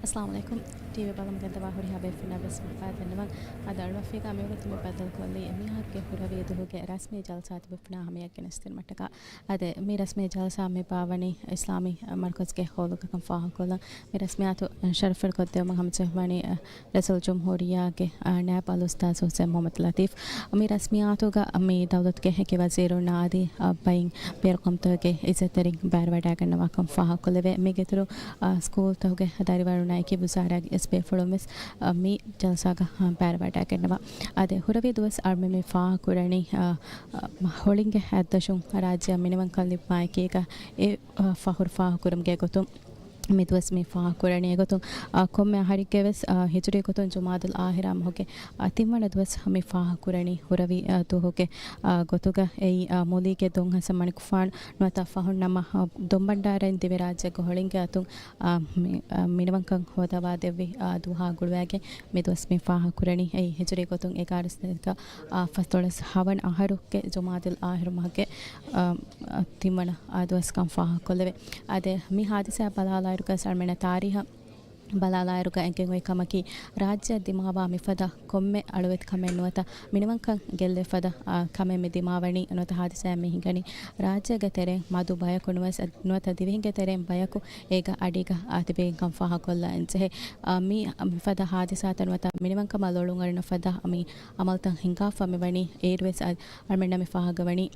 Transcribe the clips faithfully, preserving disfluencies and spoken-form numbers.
އައްސަލާމު ޢަލައިކުމް. ޓީވީ ބަލަމުގެ ދަވާ ހުރިހާ ބޭފުޅުންނަށް ވެސް މަރުޙަބާ ދެންނެވަން. އަދި އަޅުގަނޑު މި ވަގުތު މި ބައްދަލުކޮށްލީ މިހާރުގެ ހުރަވީ ދުވަހުގެ ރަސްމީ ޖަލްސާ ތިބިފަ ހަމަޔަށް ގެނެސްދިނުމަށްޓަކާ. އަދި މި ރަސްމީ ޖަލްސާ މި ބާވަނީ އިސްލާމީ މަރުކަޒުގެ ހޯލުގަ ކަން ފާހަގަކޮށްލަން. މި ރަސްމިއްޔާތު ޝަރަފްވެރިކޮށްދެވުމަށް ހަމަޖެހުނީ ރައީސުލްޖުމްހޫރިއްޔާގެ ނައިބު އަލްއުސްތާޛު ޙުސައިން މުޙައްމަދު ލަތީފް. މި ރަސްމިއްޔާތުގަ މި ދައުލަތުގެ އެކި ވަޒީރުންނާ އަދި ބައިން ބޭރު ޤައުމުތަކުގެ އިއްޒަތްތެރިން ބައިވެރިވަޑައިގަންނަވާ ކަން ފާހަގަކޮށްލެވޭ. މީގެއިތުރު ސްކޫލްތަކުގެ ދަރިވަރުންނާ އެކި ވުޒާރާގެ އިސް ބޭފުޅުން ވެސް މި ޖަލްސާގަ ބައިވެރިވަޑައިގަންނަވާ. އަދި ހުރަވީ ދުވަސް އަޅުގަނޑު މި ފާހަގަކުރަނީ ހޮޅިންގެ ހައްދަށުން ރާއްޖެއަށް މިނިވަންކަން ލިބުމާ އެކީގަ އެ ފަހުރު ފާހަގަކުރުމުގެ ގޮތުން މި ދުވަސް މި ފާހަގަކުރަނީ. އެގޮތުން، އާ، ކޮންމެ އަހަރެއްގެ ވެސް، އާ، ހިޖުރީ ގޮތުން ޖުމާދުލް އާހިރާ މަހުގެ، އާ، ތިންވަނަ ދުވަސް މި ފާހަގަކުރަނީ ހުރަވީ، އާ، ދުވަހުގެ، އާ، ގޮތުގަ އެއީ، އާ، މުލީގެ ދޮން ހަސަން މަނިކުފާނު ނުވަތަ ފަހުން ނަމަ، އާ، ދޮންބަންޑާރައިން ދިވެހިރާއްޖޭގެ ހޮޅިންގެ އަތުން، އާ، މި، އާ، މިނިވަންކަން ހޯދަވާ ދެއްވި، އާ، ދުވަހާ ގުޅުވައިގެން މި ދުވަސް މި ފާހަގަކުރަނީ. އެއީ ހިޖުރީ ގޮތުން އެގާރަ ސަތޭކަ، އާ، ފަސްދޮޅަސް ހަވަނަ އަހަރުގެ ޖުމާދުލް އާހިރު މަހުގެ، އާ، އާ، ތިންވަނަ އާ ދުވަސްކަން ފާހަގަކޮށްލެވޭ. އަދި މި ހާދިސާ ބަލާލާއިރުގަސް އަޅުމެންނަށް ތާރީހަށް ބަލާލާއިރުގަ އެނގެން އޮތް ކަމަކީ، ރާއްޖެއަށް ދިމާވާ މިފަދަ ކޮންމެ އަޅުވެތިކަމެއް ނުވަތަ މިނިވަންކަން ގެއްލޭ ފަދަ، އާ، ކަމެއް މި ދިމާވަނީ ނުވަތަ ހާދިސާއެއް މި ހިނގަނީ. ރާއްޖޭގެ ތެރެއިން މަދު ބަޔަކު ނުވެސް އަދި ނުވަތަ ދިވެހިންގެ ތެރެއިން ބަޔަކު އޭގަ އަޑީގަ އާ ތިބެގެން ކަން ފާހަގަކޮށްލަން ޖެހޭ. އާ، މި މިފަދަ ހާދިސާތައް ނުވަތަ މިނިވަންކަމަށް ލޮޅުންއަރުނު ފަދަ މި އަމަލުތައް ހިނގާފަ މިވަނީ އޭރުވެސް އަ-، އަޅުމެންނަށް މި ފާހަގަވަނީ.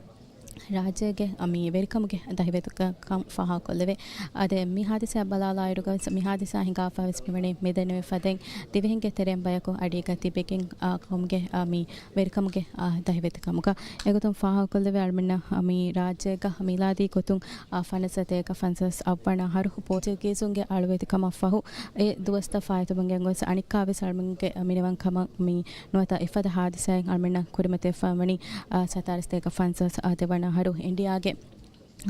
ރާއްޖޭގެ މި ވެރިކަމުގެ ދަހިވެތިކަން ފާހަގަކޮށްލެވޭ. އަދި މި ހާދިސާ ބަލާލާއިރުގަސް، މި ހާދިސާ ހިނގާފަވެސް މިވަނީ މިދެންނެވި ފަދައިން ދިވެހިންގެ ތެރެއިން ބަޔަކު އަޑީގަ ތިބެގެން، އާ، ޤައުމުގެ، އާ، މި ވެރިކަމުގެ، އާ، ދަހިވެތިކަމުގަ. އެގޮތުން ފާހަގަކޮށްލެވޭ އަޅުމެންނަށް މި ރާއްޖޭގަ މީލާދީ ގޮތުން، އާ، ފަނަސް ސަތޭކަ ފަންސާސް އަށްވަނަ އަހަރު ޕޯޗުގީޒުންގެ އަޅުވެތިކަމަށް ފަހު އެ ދުވަސްތައް ފާއިތުވަން ގޮސް އަނެއްކާވެސް އަޅުމެންގެ މިނިވަންކަމަށް މި ނުވަތަ އެފަދަ ހާދިސާއެއް އަޅުމެންނަށް ކުރިމަތިވެފަ ވަނީ، އާ، ސަތާރަ ސަތޭކަ ފަންސާސް ދެވަނަ އަހަރު އިންޑިއާގެ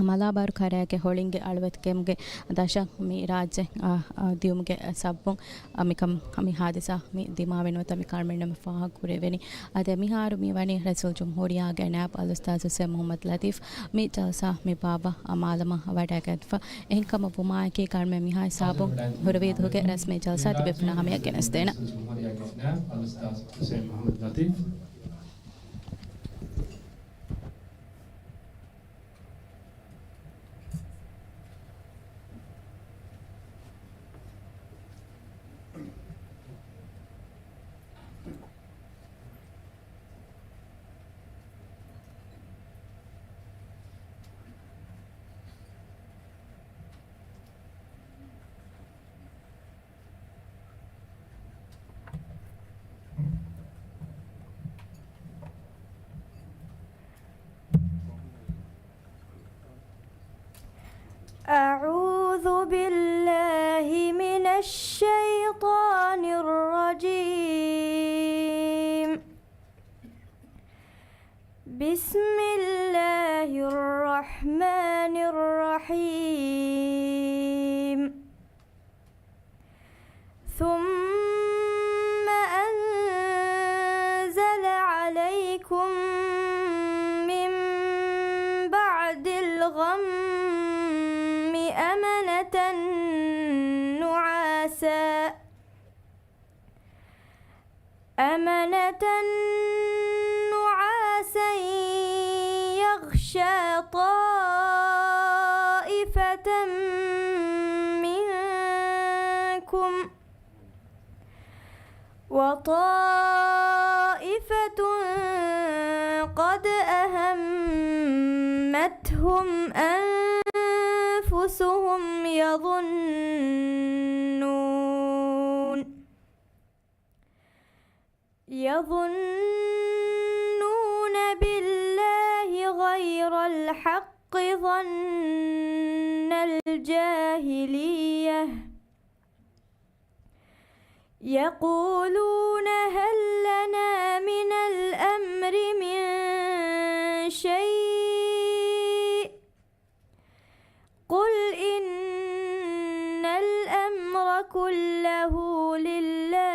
މަލާބާރު ކަރައިގެ ހޮޅިންގެ އަޅުވެތިކަމުގެ ދަށަށް މި ރާއްޖެ، އާ، އާ، ދިޔުމުގެ ސަބަބުން، އާ، މިކަން، މި ހާދިސާ މި ދިމާވެ ނުވަތަ މި ކަން އަޅުމެންނަށް މި ފާހަގަކުރެވެނީ. އަދި މިހާރު މި ވަނީ ރައީސުލްޖުމްހޫރިއްޔާގެ ނައިބު އަލްއުސްތާޛު ޙުސައިން މުޙައްމަދު ލަތީފް މި ޖަލްސާ މި ބާއްވާ މާލަމާ ވަޑައިގަތްފަ. އެހެންކަމުން ވުމާއެކީ ކަން އަޅުމެން މިހާ ހިސާބުން ހުރަވީ ދުވަހުގެ ރަސްމީ ޖަލްސާ ތިބޭފުޅުންނާ ހަމަޔަށް ގެނެސްދޭނަން. أعوذ بالله من الشيطان الرجيم. بسم الله الرحمن الرحيم. ثم أنزل عليكم من بعد الغم أمنة نعاسا، أمنة نعاسا يغشى طائفة منكم وطائفة قد أهمتهم أنفسهم يظنون، يظنون بالله غير الحق ظن الجاهلية، يقولون هل لنا من الأمر من شيء، قل إن الأمر كله لله،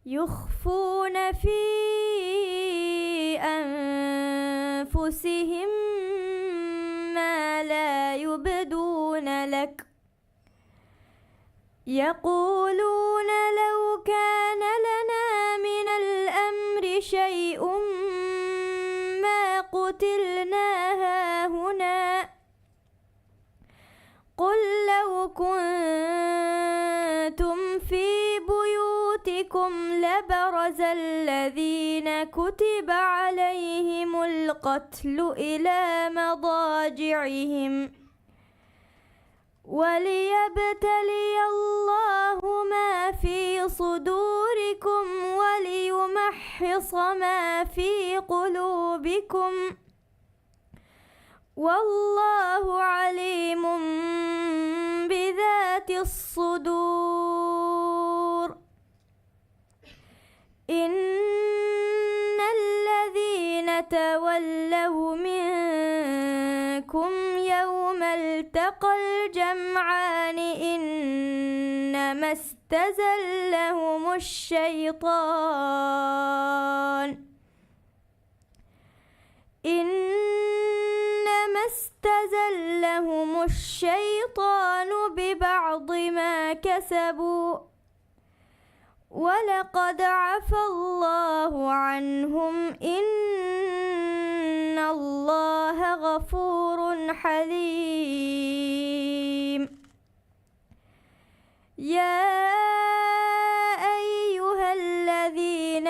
يخفون في أنفسهم ما لا يبدون لك. يقولون لو كان لنا من الأمر شيء ما قتلنا هاهنا. قل لو كنتم في بيوتكم لبرز الذين كتب عليهم القتل إلى مضاجعهم وليبتلي الله ما في صدوركم وليمحص ما في قلوبكم والله عليم بذات الصدور. إن الذين تولوا منكم يوم التقى الجمعان إنما استزلهم الشيطان إنما استزلهم الشيطان ببعض ما كسبوا ولقد عفا الله عنهم إن الله غفور حليم. يا أيها الذين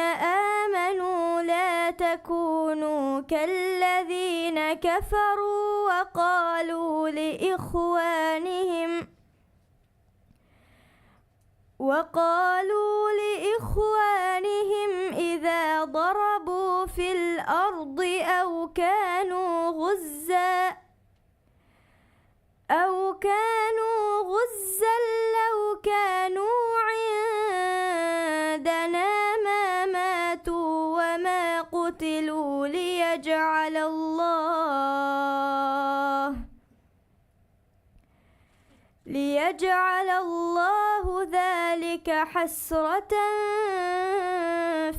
آمنوا لا تكونوا كالذين كفروا وقالوا لإخوانهم وقالوا لإخوانهم إذا ضربوا في الأرض أو كانوا غزا أو كانوا غزا لو كانوا عندنا ما ماتوا وما قتلوا ليجعل الله ليجعل الله ذلك حسرة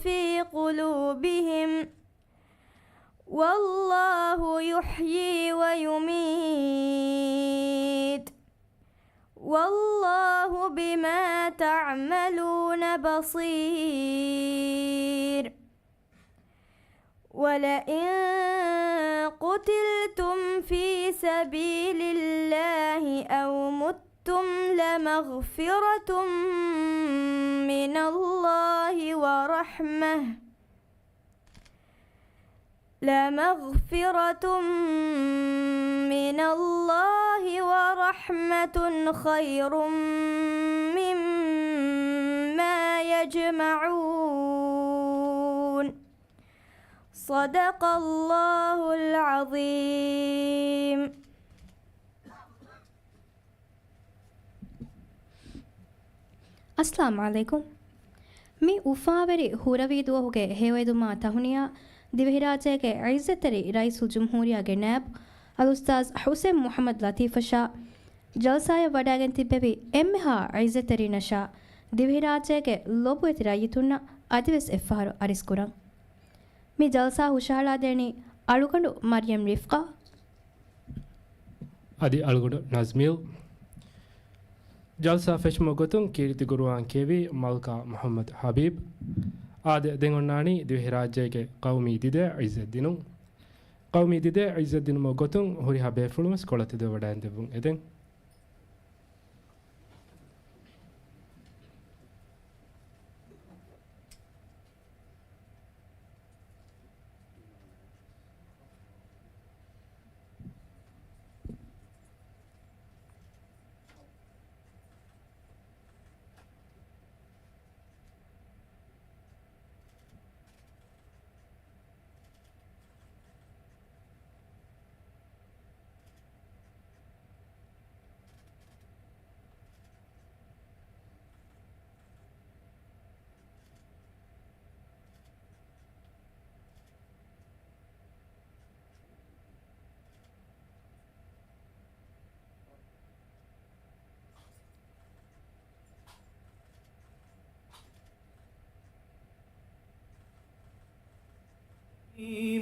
في قلوبهم والله يحيي ويميت والله بما تعملون بصير. ولئن قتلتم في سبيل الله أو متم لمغفرة من الله ورحمة لمغفرة من الله ورحمة خير مما يجمعون. صدق الله العظيم. އައްސަލާމު ޢަލައިކުމް. މި އުފާވެރި ހުރަވީ ދުވަހުގެ ހެޔޮއެދުމާ ތަހުނިޔާ ދިވެހިރާއްޖޭގެ ޢިއްޒަތްތެރި ރައީސުލްޖުމްހޫރިއްޔާގެ ނައިބު އަލްއުސްތާޛް ޙުސެން މުޙައްމަދު ލަތީފަށާ، ޖަލްސާއަށް ވަޑައިގެން ތިއްބެވި އެންމެހާ ޢިއްޒަތްތެރިންނަށާ، ދިވެހިރާއްޖޭގެ ލޮބުވެތި ރައްޔިތުންނަށް އަދިވެސް އެއްފަހަރު އަރިސްކުރަން. މި ޖަލްސާ ހުށަހަޅާދޭނީ އަޅުގަނޑު މަރްޔަމް ރިފްޤާ. އަދި އަޅުގަނޑު ނަޒްމީލް. ޖަލްސާ ފެށުމުގެ ގޮތުން ކީރިތި ޤުރުއާން ކިޔެވީ މަލްކާ މުޙައްމަދު ޙަބީބް. އާދެ، ދެން އޮންނާނީ ދިވެހިރާއްޖޭގެ ޤައުމީ ދިދައަށް ޢިއްޒަތް ދިނުން. ޤައުމީ ދިދައަށް ޢިއްޒަތް ދިނުމުގެ ގޮތުން ހުރިހާ ބޭފުޅުން ވެސް ކޮޅަށް ތެދުވެވަޑައިގެން ދެއްވުން އެދެން.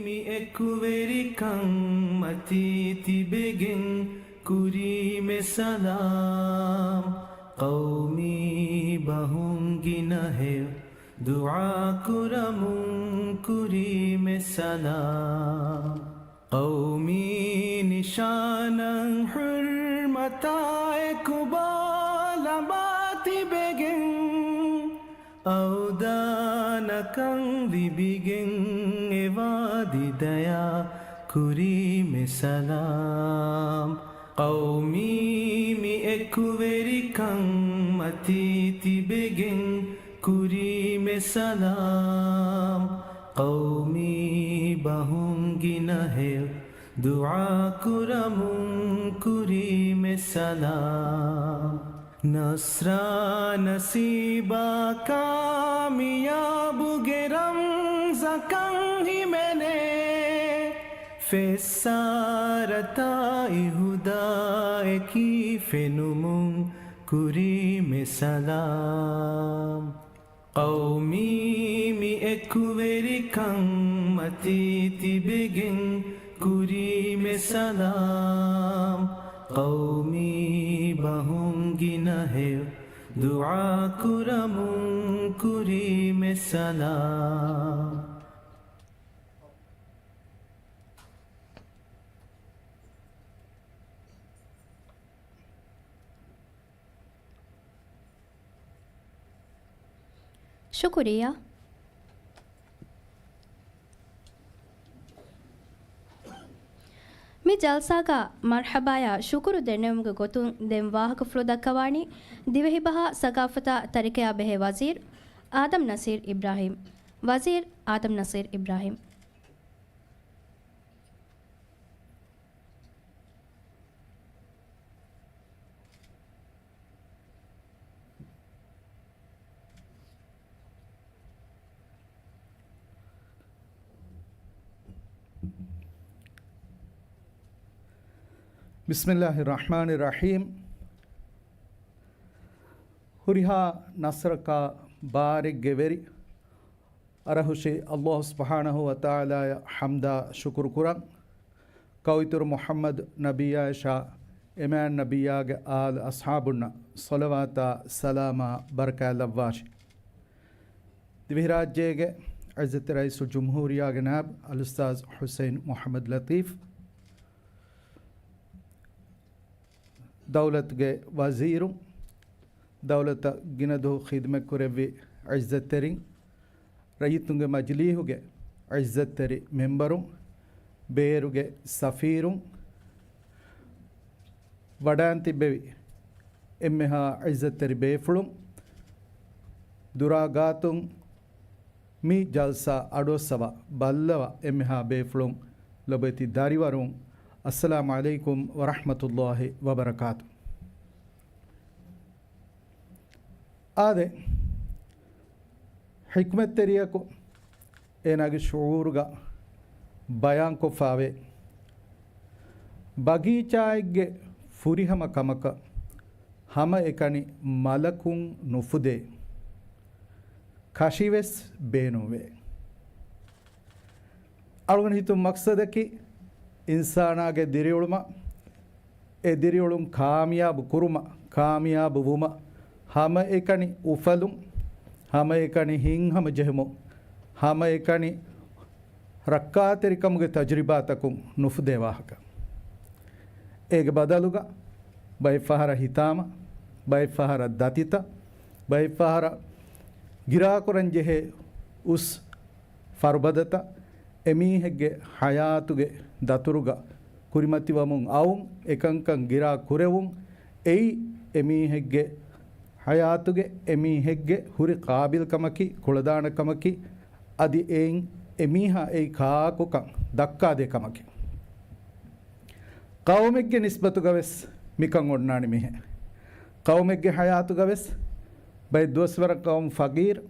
މި އެކުވެރިކަން މަތީ ތިބެގެން ކުރީމެ ސަލާމް، ޤައުމީ ބަހުން ގިނަ ހެޔޮ ދުޢާ ކުރަމުން ކުރީމެ ސަލާމް. ޤައުމީ ނިޝާނަށް ޙުރްމަތާ އެކު ބޯ ލަމާ ތިބެގެން، އަވްދާނަކަން ލިބިގެން އެ ވާދި ދަޔާ ކުރީމެ ސަލާމް. ޤައުމީ މި އެކުވެރިކަން މަތީ ތިބެގެން ކުރީމެ ސަލާމް. ޤައުމީ ބަހުން ގިނަ ހެޔޮ ދުޢާ ކުރަމުން ކުރީމެ ސަލާމް. ނަޞްރާ ނަސީބާ ކާމިޔާބުގެ ރަމްޒަކަށް ހިމެނޭ، ފެއްސާރަތާ އިހުދާއެކީ ފެނުމުން ކުރީމެ ސަލާމް. ޤައުމީ މި އެކުވެރިކަން މަތީ ތިބެގެން ކުރީމެ ސަލާމް. ޤައުމީ ބަހުން ގިނަ ހެޔޮ ދުޢާ ކުރަމުން ކުރީމެ ސަލާމް. ޝުކުރިއްޔާ. މި ޖަލްސާގަ މަރްޙަބާޔާ ޝުކުރު ދެންނެވުމުގެ ގޮތުން ދެން ވާހަކަފުޅު ދައްކަވާނީ ދިވެހިބަހާ ސަގާފަތާ ތަރިކަޔާ ބެހޭ ވަޒީރު އާދަމް ނަސީރް އިބްރާހީމް. ވަޒީރު އާދަމް ނަސީރް އިބްރާހީމް. ބިސްމިއްލާހި ރަޙްމާނި ރަޙީމް. ހުރިހާ ނަޞްރަކާ ބާރެއްގެ ވެރި އަރަހުށި ﷲ ސުބްޙާނަހޫ ވަތަޢާލާއަށް ޙަމްދާ ޝުކުރު ކުރަން. ކައުއިތުރު މުޙައްމަދު ނަބިއްޔާއަށާ އެމާން ނަބިއްޔާގެ އާލު އަޞްޙާބުންނަށް ޞަލަވާތާ ސަލާމާ ބަރަކާތް ލައްވާށި. ދިވެހިރާއްޖޭގެ ޢިއްޒަތްތެރި ރައީސުލް ޖުމްހޫރިއްޔާގެ ނާއިބު އަލްއުސްތާޛް ޙުސައިން މުޙައްމަދު ލަތީފް، ދައުލަތުގެ ވަޒީރުން، ދައުލަތަށް ގިނަދުވަހު ޚިދުމަތްކުރެއްވި ޢިއްޒަތްތެރިން، ރައްޔިތުންގެ މަޖިލީހުގެ ޢިއްޒަތްތެރި މެންބަރުން، ބޭރުގެ ސަފީރުން، ވަޑައިން ތިއްބެވި އެންމެހާ ޢިއްޒަތްތެރި ބޭފުޅުން، ދުރާ ގާތުން މި ޖަލްސާ އަޑުއައްސަވާ ބައްލަވާ އެންމެހާ ބޭފުޅުން، ލޮބުވެތި ދަރިވަރުން، އައްސަލާމު ޢަލައިކުމް ވަރަޙްމަތުﷲި ވަބަރަކާތު. އާދެ، ޙިކްމަތްތެރިޔަކު އޭނާގެ ޝުޢޫރުގަ ބަޔާންކޮށްފައިވޭ، ބަގީޗާއެއްގެ ފުރިހަމަ ކަމަކަށް ހަމައެކަނި މަލަކުން ނުފުދޭ، ކަށިވެސް ބޭނުންވޭ. އަޅުގަނޑު ހިތުން މަޤްޞަދަކީ އިންސާނާގެ ދިރިއުޅުމަށް، އެ ދިރިއުޅުން ކާމިޔާބު ކުރުމަށް، ކާމިޔާބު ވުމަށް، ހަމައެކަނި އުފަލުން، ހަމައެކަނި ހިތްހަމަޖެހުމުން، ހަމައެކަނި ރައްކާތެރިކަމުގެ ތަޖުރިބާތަކުން ނުފުދޭ ވާހަކަ. އޭގެ ބަދަލުގަ ބައެއްފަހަރަށް ހިތާމަ، ބައެއްފަހަރަށް ދަތިތައް، ބައެއްފަހަރަށް ގިރާކުރަންޖެހޭ އުސް ފަރުބަދަތައް އެމީހެއްގެ ޙަޔާތުގެ ދަތުރުގަ ކުރިމަތިވަމުން އައުން، އެކަންކަން ގިރާ ކުރެވުން، އެއީ އެމީހެއްގެ ޙަޔާތުގެ، އެމީހެއްގެ ހުރި ޤާބިލްކަމަކީ، ކުޅަދާނަކަމަކީ، އަދި އެއިން އެމީހާ އެއީ ކާކުކަން ދައްކާދޭ ކަމަކީ. ޤައުމެއްގެ ނިސްބަތުގަވެސް މިކަން އޮންނާނެ މިހެން. ޤައުމެއްގެ ޙަޔާތުގަވެސް ބައެއް ދުވަސްވަރަށް ޤައުމު ފަޤީރު،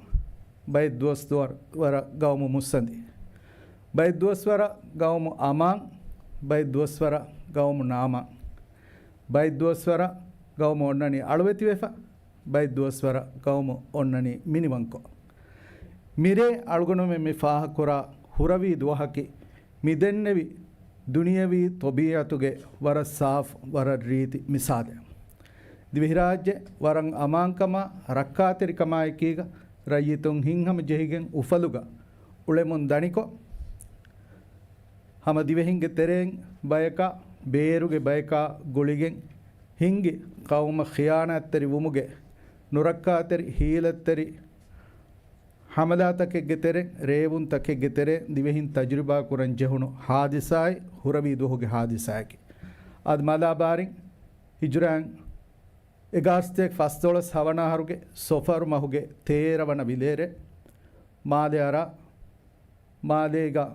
ބައެއް ދުވަސްވަރަށް ޤައުމު މުއްސަނދި، ބައެއް ދުވަސްވަރަށް ޤައުމު އަމާން، ބައެއް ދުވަސްވަރަށް ޤައުމު ނާމާން، ބައެއް ދުވަސްވަރަށް ޤައުމު އޮންނަނީ އަޅުވެތިވެފަ، ބައެއް ދުވަސްވަރަށް ޤައުމު އޮންނަނީ މިނިވަންކޮށް. މިރޭ އަޅުގަނޑުމެން މި ފާހަގަކުރާ ހުރަވީ ދުވަހަކީ، މި ދެންނެވި ދުނިޔަވީ ޠަބީޢަތުގެ ވަރަށް ސާފު، ވަރަށް ރީތި މިސާލެއް. ދިވެހިރާއްޖެ ވަރަށް އަމާންކަމާ، ރައްކާތެރިކަމާއެކީގަ ރައްޔިތުން ހިތްހަމަޖެހިގެން އުފަލުގަ އުޅެމުން ދަނިކޮށް، ހަމަ ދިވެހިންގެ ތެރެއިން ބަޔަކާ، ބޭރުގެ ބަޔަކާ ގުޅިގެން ހިންގި ޤައުމަށް ޚިޔާނާތްތެރި ވުމުގެ ނުރައްކާތެރި ހީލަތްތެރި ހަމަލާތަކެއްގެ ތެރެއިން، ރޭވުންތަކެއްގެ ތެރެއިން ދިވެހިން ތަޖުރިބާ ކުރަން ޖެހުނު ހާދިސާއެއް ހުރަވީ ދުވަހުގެ ހާދިސާއަކީ. އަދި މަލާބާރިން ހިޖުރާއިން އެގާސްތޭކަ ފަސްދޮޅަސް ހަވަނަ އަހަރުގެ ސޮފަރު މަހުގެ ތޭރަ ވަނަ ވިލޭރެ މާލެ އަރާ، މާލޭގަ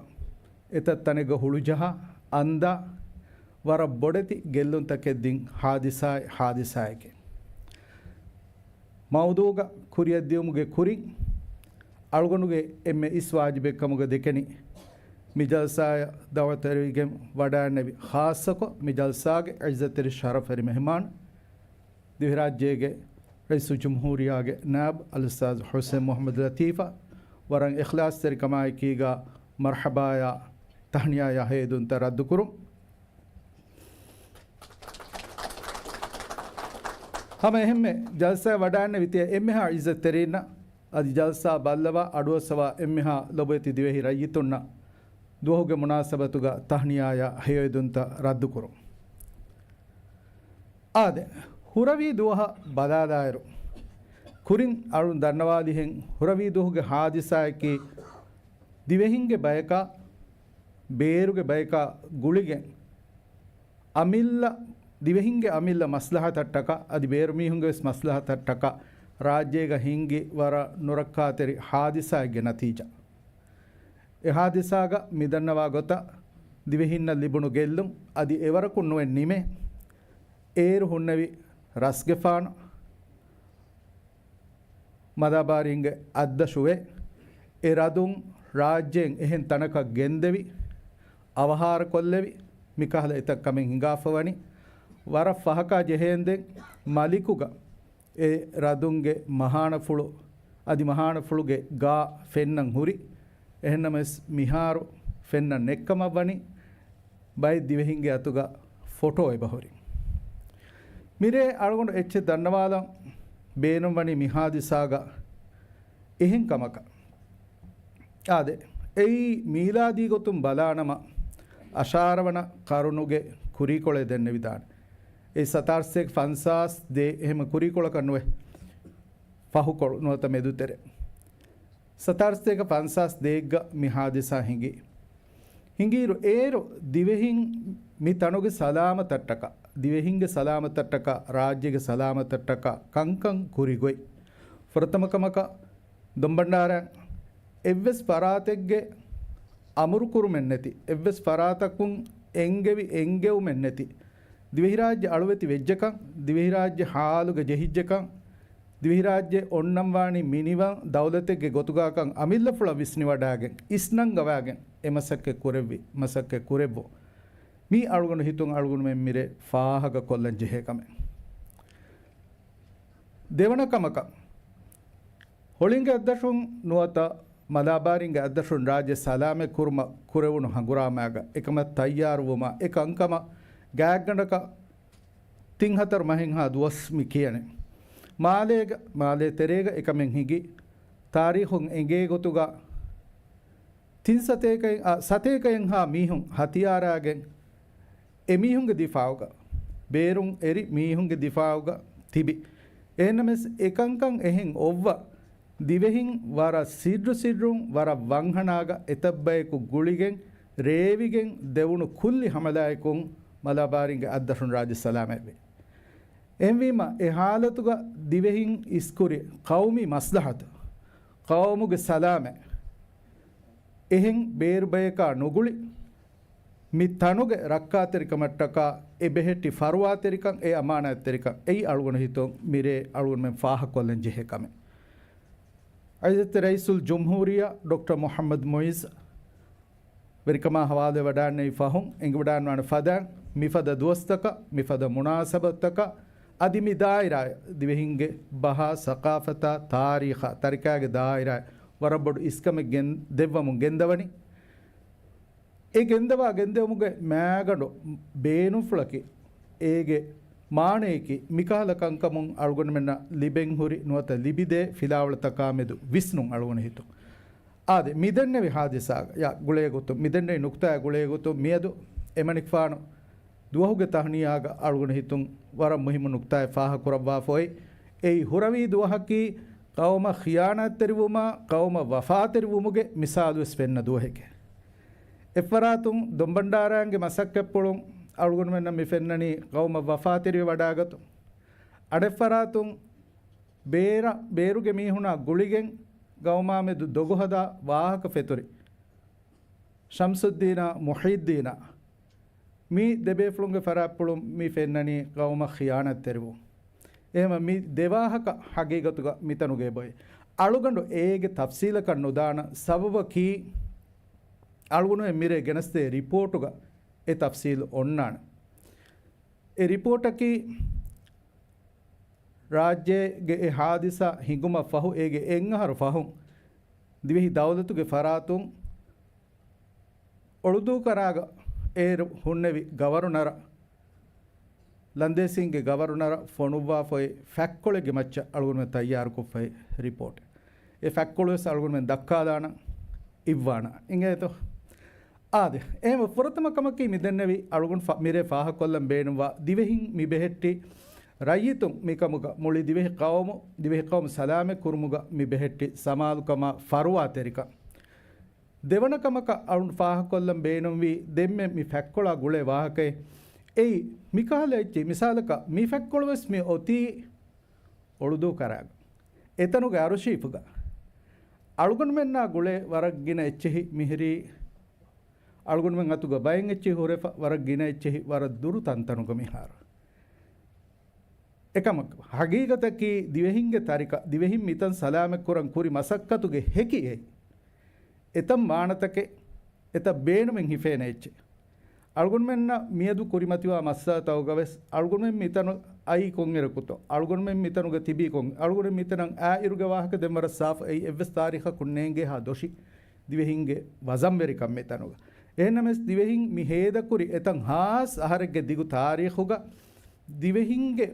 އެތައް ތަނެއްގަ ހުޅުޖަހާ އަންދާ، ވަރަށް ބޮޑެތި ގެއްލުންތަކެއް ދިން ހާދިސާއެއް ހާދިސާއެކޭ. މައުޟޫގަ ކުރިއަށްދިއުމުގެ ކުރިން، އަޅުގަނޑުގެ އެންމެ އިސް ވާޖިބެއްކަމުގަ ދެކެނީ، މި ޖަލްސާއަށް ދަޢުވަތުވެރިވެގެން ވަޑައިންނެވި، ޚާއްޞަކޮށް މި ޖަލްސާގެ ޢިއްޒަތްތެރި ޝަރަފުވެރި މެހެމާނު، ދިވެހިރާއްޖޭގެ ރައީސުލްޖުމްހޫރިއްޔާގެ ނާއިބު އަލްއުސްތާޛު ޙުސައިން މުޙައްމަދު ލަތީފަށް ވަރަށް އިޚްލާޞްތެރިކަމާއެކީގަ މަރްޙަބާޔާ ތަހްނިޔާޔާ ހެޔޮއެދުންތައް ރައްދުކުރުން. ހަމަ އެހެންމެ ޖަލްސާއަށް ވަޑައިންނެވި ތިޔަ އެންމެހާ ޢިއްޒަތްތެރީންނަށް އަދި ޖަލްސާ ބައްލަވާ އަޑުއައްސަވާ އެންމެހާ ލޮބުވެތި ދިވެހި ރައްޔިތުންނަށް ދުވަހުގެ މުނާސަބަތުގަ ތަހްނިޔާޔާ ހެޔޮއެދުންތައް ރައްދުކުރުން. އާދެ، ހުރަވީ ދުވަހަށް ބަލާލާއިރު، ކުރިން އަޅުން ދަންނަވާލިހެން ހުރަވީ ދުވަހުގެ ހާދިސާއަކީ، ދިވެހިންގެ ބަޔަކާ، ބޭރުގެ ބަޔަކާ ގުޅިގެން، އަމިއްލަ، ދިވެހިންގެ އަމިއްލަ މަސްލަހަތަށްޓަކާ، އަދި ބޭރުމީހުންގެ ވެސް މަސްލަހަތަށްޓަކާ، ރާއްޖޭގަ ހިންގި ވަރަށް ނުރައްކާތެރި ހާދިސާއެއްގެ ނަތީޖާ. އެ ހާދިސާގަ މިދަންނަވާ ގޮތަށް ދިވެހިންނަށް ލިބުނު ގެއްލުން އަދި އެވަރަކުން ނުވެ ނިމޭ. އޭރު ހުންނެވި ރަސްގެފާނު މަލާބާރީންގެ އަތްދަށުވެ، އެ ރަދުން ރާއްޖޭން އެހެން ތަނަކަށް ގެންދެވި، އަވަހާރަކޮށްލެވި، މިކަހަލަ އެތައް ކަމެއް ހިނގާފަވަނީ. ވަރަށް ފަހަކާ ޖެހޭންދެން މަލިކުގަ އެ ރަދުންގެ މަހާނަފުޅު އަދި މަހާނަފުޅުގެ ގާ ފެންނަން ހުރި. އެހެންނަމަވެސް މިހާރު ފެންނަން ނެއްކަމަށްވަނީ ބައެއް ދިވެހިންގެ އަތުގަ ފޮޓޯ އެބަހުރި. މިރޭ އަޅުގަނޑު އެއްޗެއް ދަންނަވާލަން ބޭނުންވަނީ މި ހާދިސާގަ އެހެން ކަމަކަށް. އާދެ، އެއީ މީލާދީ ގޮތުން ބަލާނަމަ، އަށާރަ ވަނަ ޤަރުނުގެ ކުރީކޮޅެއް ދެންނެވިދާނެ. އެއީ ސަތާރަ ސަތޭކަ ފަންސާސް ދޭއް އެހެން ކުރީކޮޅަކަށް ނުވެ، ފަހުކޮޅު ނުވަތަ މެދުތެރެ. ސަތާރަ ސަތޭކަ ފަންސާސް ދޭއްގަ މި ހާދިސާ ހިނގި. ހިނގިއިރު އޭރު ދިވެހިން މި ތަނުގެ ސަލާމަތަށްޓަކާ، ދިވެހިންގެ ސަލާމަތަށްޓަކާ، ރާއްޖޭގެ ސަލާމަތަށްޓަކާ ކަންކަން ކުރި ގޮތް. ފުރަތަމަ ކަމަކަށް، ދޮންބަންޑާރައިން އެއްވެސް ފަރާތެއްގެ އަމުރުކުރުމެއް ނެތި، އެއްވެސް ފަރާތަކުން އެންގެވި އެންގެވުމެއް ނެތި، ދިވެހިރާއްޖެ އަޅުވެތި ވެއްޖެކަން، ދިވެހިރާއްޖެ ހާލުގަ ޖެހިއްޖެކަން، ދިވެހިރާއްޖެ އޮންނަން ވާނީ މިނިވަން ދައުލަތެއްގެ ގޮތުގާކަން އަމިއްލަފުޅަށް ވިސްނިވަޑާގެން، އިސްނަންގަވާގެން އެ މަސައްކަތް ކުރެއްވި، މަސައްކަތް ކުރެއްވުން. މީ އަޅުގަނޑު ހިތުން އަޅުގަނޑުމެން މިރޭ ފާހަގަ ކޮށްލަން ޖެހޭ ކަމެއް. ދެވަނަ ކަމަކަށް، ހޮޅިންގެ އަތްދަށުން ނުވަތަ މަލާބާރިންގެ އަތްދަށުން ރާއްޖެ ސަލާމަތް ކުރުމަށް ކުރެވުނު ހަނގުރާމާގަ އެކަމަށް ތައްޔާރުވުމާ އެ ކަންކަމަށް ގާތްގަނޑަކަށް ތިން ހަތަރު މަހެއްހާ ދުވަސް މި ކިޔަނީ. މާލޭގަ، މާލޭ ތެރޭގަ އެކަމެއް ހިނގި، ތާރީޚުން އެނގޭ ގޮތުގަ ތިން ސަތޭކައެއް، އަ، ސަތޭކައެއްހާ މީހުން ހަތިޔާރާގެން އެމީހުންގެ ދިފާއުގަ، ބޭރުން އެރި މީހުންގެ ދިފާއުގަ ތިބި. އެހެންނަމަވެސް، އެކަންކަން އެހެން އޮއްވަ، ދިވެހިން ވަރަށް ސިއްރު ސިއްރުން، ވަރަށް ވަންހަނާގަ އެތައްބަޔަކު ގުޅިގެން، ރޭވިގެން ދެވުނު ކުއްލި ހަމަލާއެކުން މަލާބާރިންގެ އަތްދަށުން ރާއްޖެ ސަލާމަތްވި. އެހެންވީމަ، އެ ހާލަތުގަ ދިވެހިން އިސްކުރި ޤައުމީ މަސްލަހަތު، ޤައުމުގެ ސަލާމަތް، އެހެން ބޭރު ބަޔަކާ ނުގުޅި، މި ތަނުގެ ރައްކާތެރިކަމަށްޓަކާ އެ ބެހެއްޓި ފަރުވާތެރިކަން، އެ އަމާނާތްތެރިކަން އެއީ އަޅުގަނޑު ހިތުން މިރޭ އަޅުގަނޑުމެން ފާހަގަކޮށްލަން ޖެހޭ ކަމެއް. ޢިއްޒަތްތެރި ރައީސުލްޖުމްހޫރިއްޔާ ޑޮކްޓަރ މުޙައްމަދު މުޢިއްޒު ވެރިކަމާ ހަވާލުވެވަޑައިންނެވި ފަހުން އެނގިވަޑައިންވާނެ ފަދައިން، މިފަދަ ދުވަސްތަކަށް، މިފަދަ މުނާސަބަތުތަކަށް، އަދި މި ދާއިރާއަށް ދިވެހިންގެ ބަހާ، ސަޤާފަތާ، ތާރީޚާ، ތަރިކާގެ ދާއިރާއަށް ވަރަށް ބޮޑު އިސްކަމެއް ގެން، ދެއްވަމުން ގެންދަވަނީ. އެ ގެންދަވާ ގެންދެވުމުގެ މާގަނޑު ބޭނުންފުޅަކީ، އޭގެ މާނަޔަކީ، މިކަހަލަ ކަންކަމުން އަޅުގަނޑުމެންނަށް ލިބެން ހުރި ނުވަތަ ލިބިދޭ ފިލާވަޅުތަކާމެދު ވިސްނުން އަޅުގަނޑު ހިތުން. އާދެ، މިދެންނެވި ހާދިސާގަ ގުޅޭގޮތުން، މިދެންނެވި ނުކުތާއާ ގުޅޭގޮތުން މިއަދު އެމަނިކުފާނު ދުވަހުގެ ތަހުނިޔާގަ އަޅުގަނޑު ހިތުން ވަރަށް މުހިއްމު ނުކުތާއެއް ފާހަގަކުރައްވާފައި. އެއީ ހުރަވީ ދުވަހަކީ، ޤައުމަށް ޚިޔާނާތްތެރިވުމާ، ޤައުމަށް ވަފާތެރިވުމުގެ މިސާލުވެސް ފެންނަ ދުވަހެކޭ. އެއްފަރާތުން ދޮންބަންޑާރާގެ މަސައްކަތްޕުޅުން އަޅުގަނޑުމެންނަށް މި ފެންނަނީ ޤައުމަށް ވަފާތެރިވެވަޑާގަތުން. އަނެއްފަރާތުން ބޭރަށް، ބޭރުގެ މީހުނާ ގުޅިގެން ޤައުމާމެދު ދޮގުހަދާ ވާހަކަ ފެތުރި ޝަމްސުއްދީނާ މުޙީއްދީނާ، މި ދެބޭފުޅުންގެ ފަރާތްޕުޅުން މި ފެންނަނީ ޤައުމަށް ޚިޔާނާތްތެރިވުން. އެހެންވެ، މި ދެ ވާހަކަ ޙަޤީޤަތުގަ މިތަނުގަ އެބައޮތް. އަޅުގަނޑު އޭގެ ތަފްޞީލަކަށް ނުދާނަން. ސަބަބަކީ، އަޅުގަނޑު މިރޭ ގެނެސްދޭ ރިޕޯޓުގަ އެ ތަފްޞީލު އޮންނާނެ. އެ ރިޕޯޓަކީ، ރާއްޖޭގެ އެ ހާދިސާ ހިނގުމަށް ފަހު އޭގެ އެއްއަހަރު ފަހުން، ދިވެހި ދައުލަތުގެ ފަރާތުން އޮޅުދޫކަރާގަ އޭރު ހުންނެވި ގަވަރުނަރަށް، ލަންދޭސީންގެ ގަވަރުނަރަށް ފޮނުއްވާފައި ފަތްކޮޅެއްގެ މައްޗަށް އަޅުގަނޑުމެން ތައްޔާރުކޮށްފައި ރިޕޯޓެއް. އެ ފަތްކޮޅުވެސް އަޅުގަނޑުމެން ދައްކާލާނަން އިއްވާނަން. އިނގޭތޯ؟ އާދެ، އެހެންވެ، ފުރަތަމަ ކަމަކީ މިދެންނެވި އަޅުގަނޑު ފަ-، މިރޭ ފާހަގަކޮށްލަން ބޭނުންވާ ދިވެހިން މި ބެހެއްޓި ރައްޔިތުން މިކަމުގަ މުޅި ދިވެހި ޤައުމު، ދިވެހި ޤައުމު ސަލާމަތް ކުރުމުގަ މި ބެހެއްޓި ސަމާލުކަމާ ފަރުވާތެރިކަން. ދެވަނަ ކަމަކަށް އަޅުން ފާހަގަކޮށްލަން ބޭނުންވީ ދެންމެ މި ފަތްކޮޅާ ގުޅޭ ވާހަކައެއް. އެއީ، މިކަހަލަ އެއްޗެއް، މިސާލަކަށް މި ފަތްކޮޅުވެސް މި އޮތީ އޮޅުދޫކަރާގަ. އެތަނުގެ އަރުޝީފުގަ. އަޅުގަނޑުމެންނާ ގުޅޭ ވަރަށް ގިނަ އެއްޗެހި މިހިރީ، އަޅުގަނޑުމެން އަތުގަ ބައެއް އެއްޗެހި ހުރެފަ، ވަރަށް ގިނަ އެއްޗެހި ވަރަށް ދުރު ތަންތަނުގަ މިހާރު. އެކަމަކު، ޙަޤީޤަތަކީ ދިވެހިންގެ ތަރިކަ، ދިވެހިން މިތަން ސަލާމަތްކުރަން ކުރި މަސައްކަތުގެ ހެކި އެއީ. އެތައް މާނަތަކެއް، އެތައް ބޭނުމެއް ހިފޭނެ އެއްޗެއް. އަޅުގަނޑުމެންނަށް މިއަދު ކުރިމަތިވާ މައްސަލަތަކުގަވެސް އަޅުގަނޑުމެން މިތަނު އައީ ކޮންއިރަކުތޯ؟ އަޅުގަނޑުމެން މިތަނުގަ ތިބީ ކޮން؟ އަޅުގަނޑުމެން މިތަނަށް އާއިރުގެ ވާހަކަ ދެން ވަރަށް ސާފު. އެއީ އެއްވެސް ތާރީޚަކުން ނޭނގޭހާ ދޮށި ދިވެހިންގެ ވަޒަންވެރިކަން މިތަނުގަ. އެހެންނަމަވެސް ދިވެހިން މި ހޭދަކުރި އެތަން ހާސް އަހަރެއްގެ ދިގު ތާރީޚުގަ ދިވެހިންގެ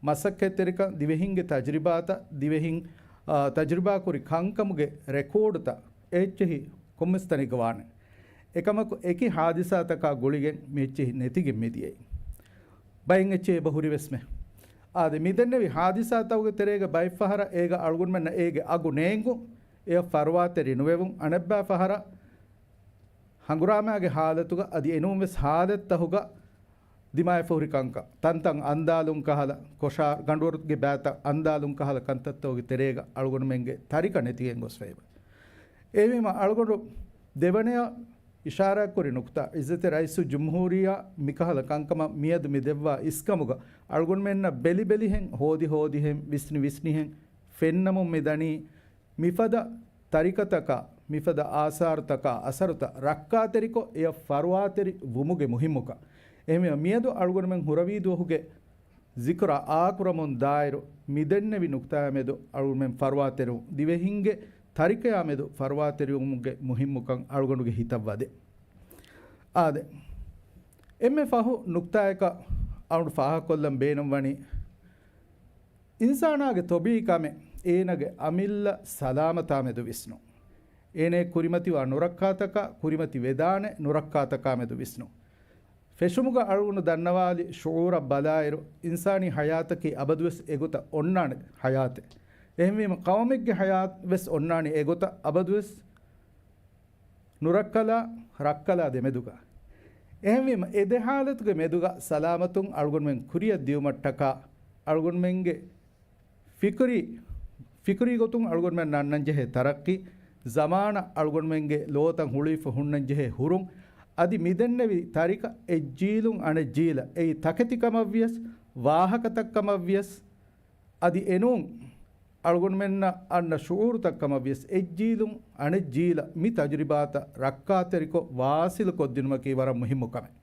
މަސައްކަތްތެރިކަން، ދިވެހިންގެ ތަޖުރިބާތައް، ދިވެހިން، އާ، ތަޖުރިބާކުރި ކަންކަމުގެ ރެކޯޑުތައް އެއްޗެހި ކޮންމެސް ތަނެއްގަ ވާނެ. އެކަމަކު، އެކި ހާދިސާތަކާ ގުޅިގެން މި އެއްޗެހި ނެތިގެން މިދިޔައީ. ބައެއް އެއްޗެހި އެބަ ހުރިވެސްމެ. އާދެ، މިދެންނެވި ހާދިސާތަކުގެ ތެރޭގަ ބައެއް ފަހަރަށް އޭގަ އަޅުގަނޑުމެންނަށް އޭގެ އަގު ނޭނގުން، އެއަށް ފަރުވާތެރި ނުވެވުން، އަނެއްބައި ފަހަރަށް ހަނގުރާމާގެ ހާލަތުގަ އަދި އެނޫންވެސް ހާލަތްތަކުގަ ދިމާވެފަ ހުރި ކަންކަން، ތަންތަން އަންދާލުން ކަހަލަ، ކޮށާ ގަނޑުވަރުގެ ބައިތައް އަންދާލުން ކަހަލަ ކަންތައްތަކުގެ ތެރޭގަ އަޅުގަނޑުމެންގެ ތަރިކަ ނެތިގެން ގޮސްފައިވޭ. އެހެންވީމަ އަޅުގަނޑު ދެވަނަޔަށް އިޝާރާތްކުރި ނުކުތާ، ޢިއްޒަތްތެރި ރައީސުލްޖުމްހޫރިއްޔާ މިކަހަލަ ކަންކަމަށް މިއަދު މި ދެއްވާ އިސްކަމުގަ އަޅުގަނޑުމެންނަށް ބެލިބެލިހެން، ހޯދިހޯދިހެން، ވިސްނިވިސްނިހެން ފެންނަމުން މިދަނީ، މިފަދަ ތަރިކަތަކާ، މިފަދަ އާސާރުތަކާ، އަސަރުތައް ރައްކާތެރިކޮށް، އެއަށް ފަރުވާތެރި ވުމުގެ މުހިއްމުކަން. އެހެންވީމަ، މިއަދު އަޅުގަނޑުމެން ހުރަވީ ދުވަހުގެ ޒިކުރާ އާކުރަމުން ދާއިރު، މިދެންނެވި ނުކުތާއާ މެދު އަޅުގަނޑުމެން ފަރުވާތެރިވުން، ދިވެހިންގެ ތަރިކަޔާ މެދު ފަރުވާތެރިވުމުގެ މުހިއްމުކަން އަޅުގަނޑުގެ ހިތަށް ވަދޭ. އާދެ، އެންމެ ފަހު ނުކުތާޔަކަށް އަޅުގަނޑު ފާހަގަކޮށްލަން ބޭނުންވަނީ، އިންސާނާގެ ޠަބީޢީ ކަމެއް އޭނާގެ އަމިއްލަ ސަލާމަތާ މެދު ވިސްނުން. އޭނައަށް ކުރިމަތިވާ ނުރައްކާތަކާ، ކުރިމަތިވެދާނެ ނުރައްކާތަކާ މެދު ވިސްނުން. ފެށުމުގަ އަޅުގަނޑު ދަންނަވާލި ޝުޢޫރަށް ބަލާއިރު، އިންސާނީ ޙަޔާތަކީ އަބަދުވެސް އެގޮތަށް އޮންނާނެ ޙަޔާތެއް. އެހެންވީމަ، ޤައުމެއްގެ ޙަޔާތް ވެސް އޮންނާނީ އެގޮތަށް އަބަދުވެސް ނުރައްކަލާ، ރައްކަލާ ދެމެދުގަ. އެހެންވީމަ، އެ ދެ ޙާލަތުގެ މެދުގަ ސަލާމަތުން އަޅުގަނޑުމެން ކުރިއަށް ދިޔުމަށްޓަކާ، އަޅުގަނޑުމެންގެ ފިކުރީ، ފިކުރީ ގޮތުން އަޅުގަނޑުމެން އަންނަންޖެހޭ ތަރައްޤީ، ޒަމާނަށް އަޅުގަނޑުމެންގެ ލޯތައް ހުޅުވިފަ ހުންނަންޖެހޭ ހުރުން، އަދި މިދެންނެވި ތަރިކަ އެއްޖީލުން އަނެއްޖީލަށް އެއީ ތަކެތިކަމަށްވިޔަސް، ވާހަކަތައްކަމަށްވިޔަސް، އަދި އެނޫން އަޅުގަނޑުމެންނަށް އަންނަ ޝުޢޫރުތައްކަމަށްވިޔަސް، އެއްޖީލުން އަނެއްޖީލަށް މި ތަޖުރިބާތައް ރައްކާތެރިކޮށް ވާސިލުކޮށްދިނުމަކީ ވަރަށް މުހިއްމު ކަމެއް.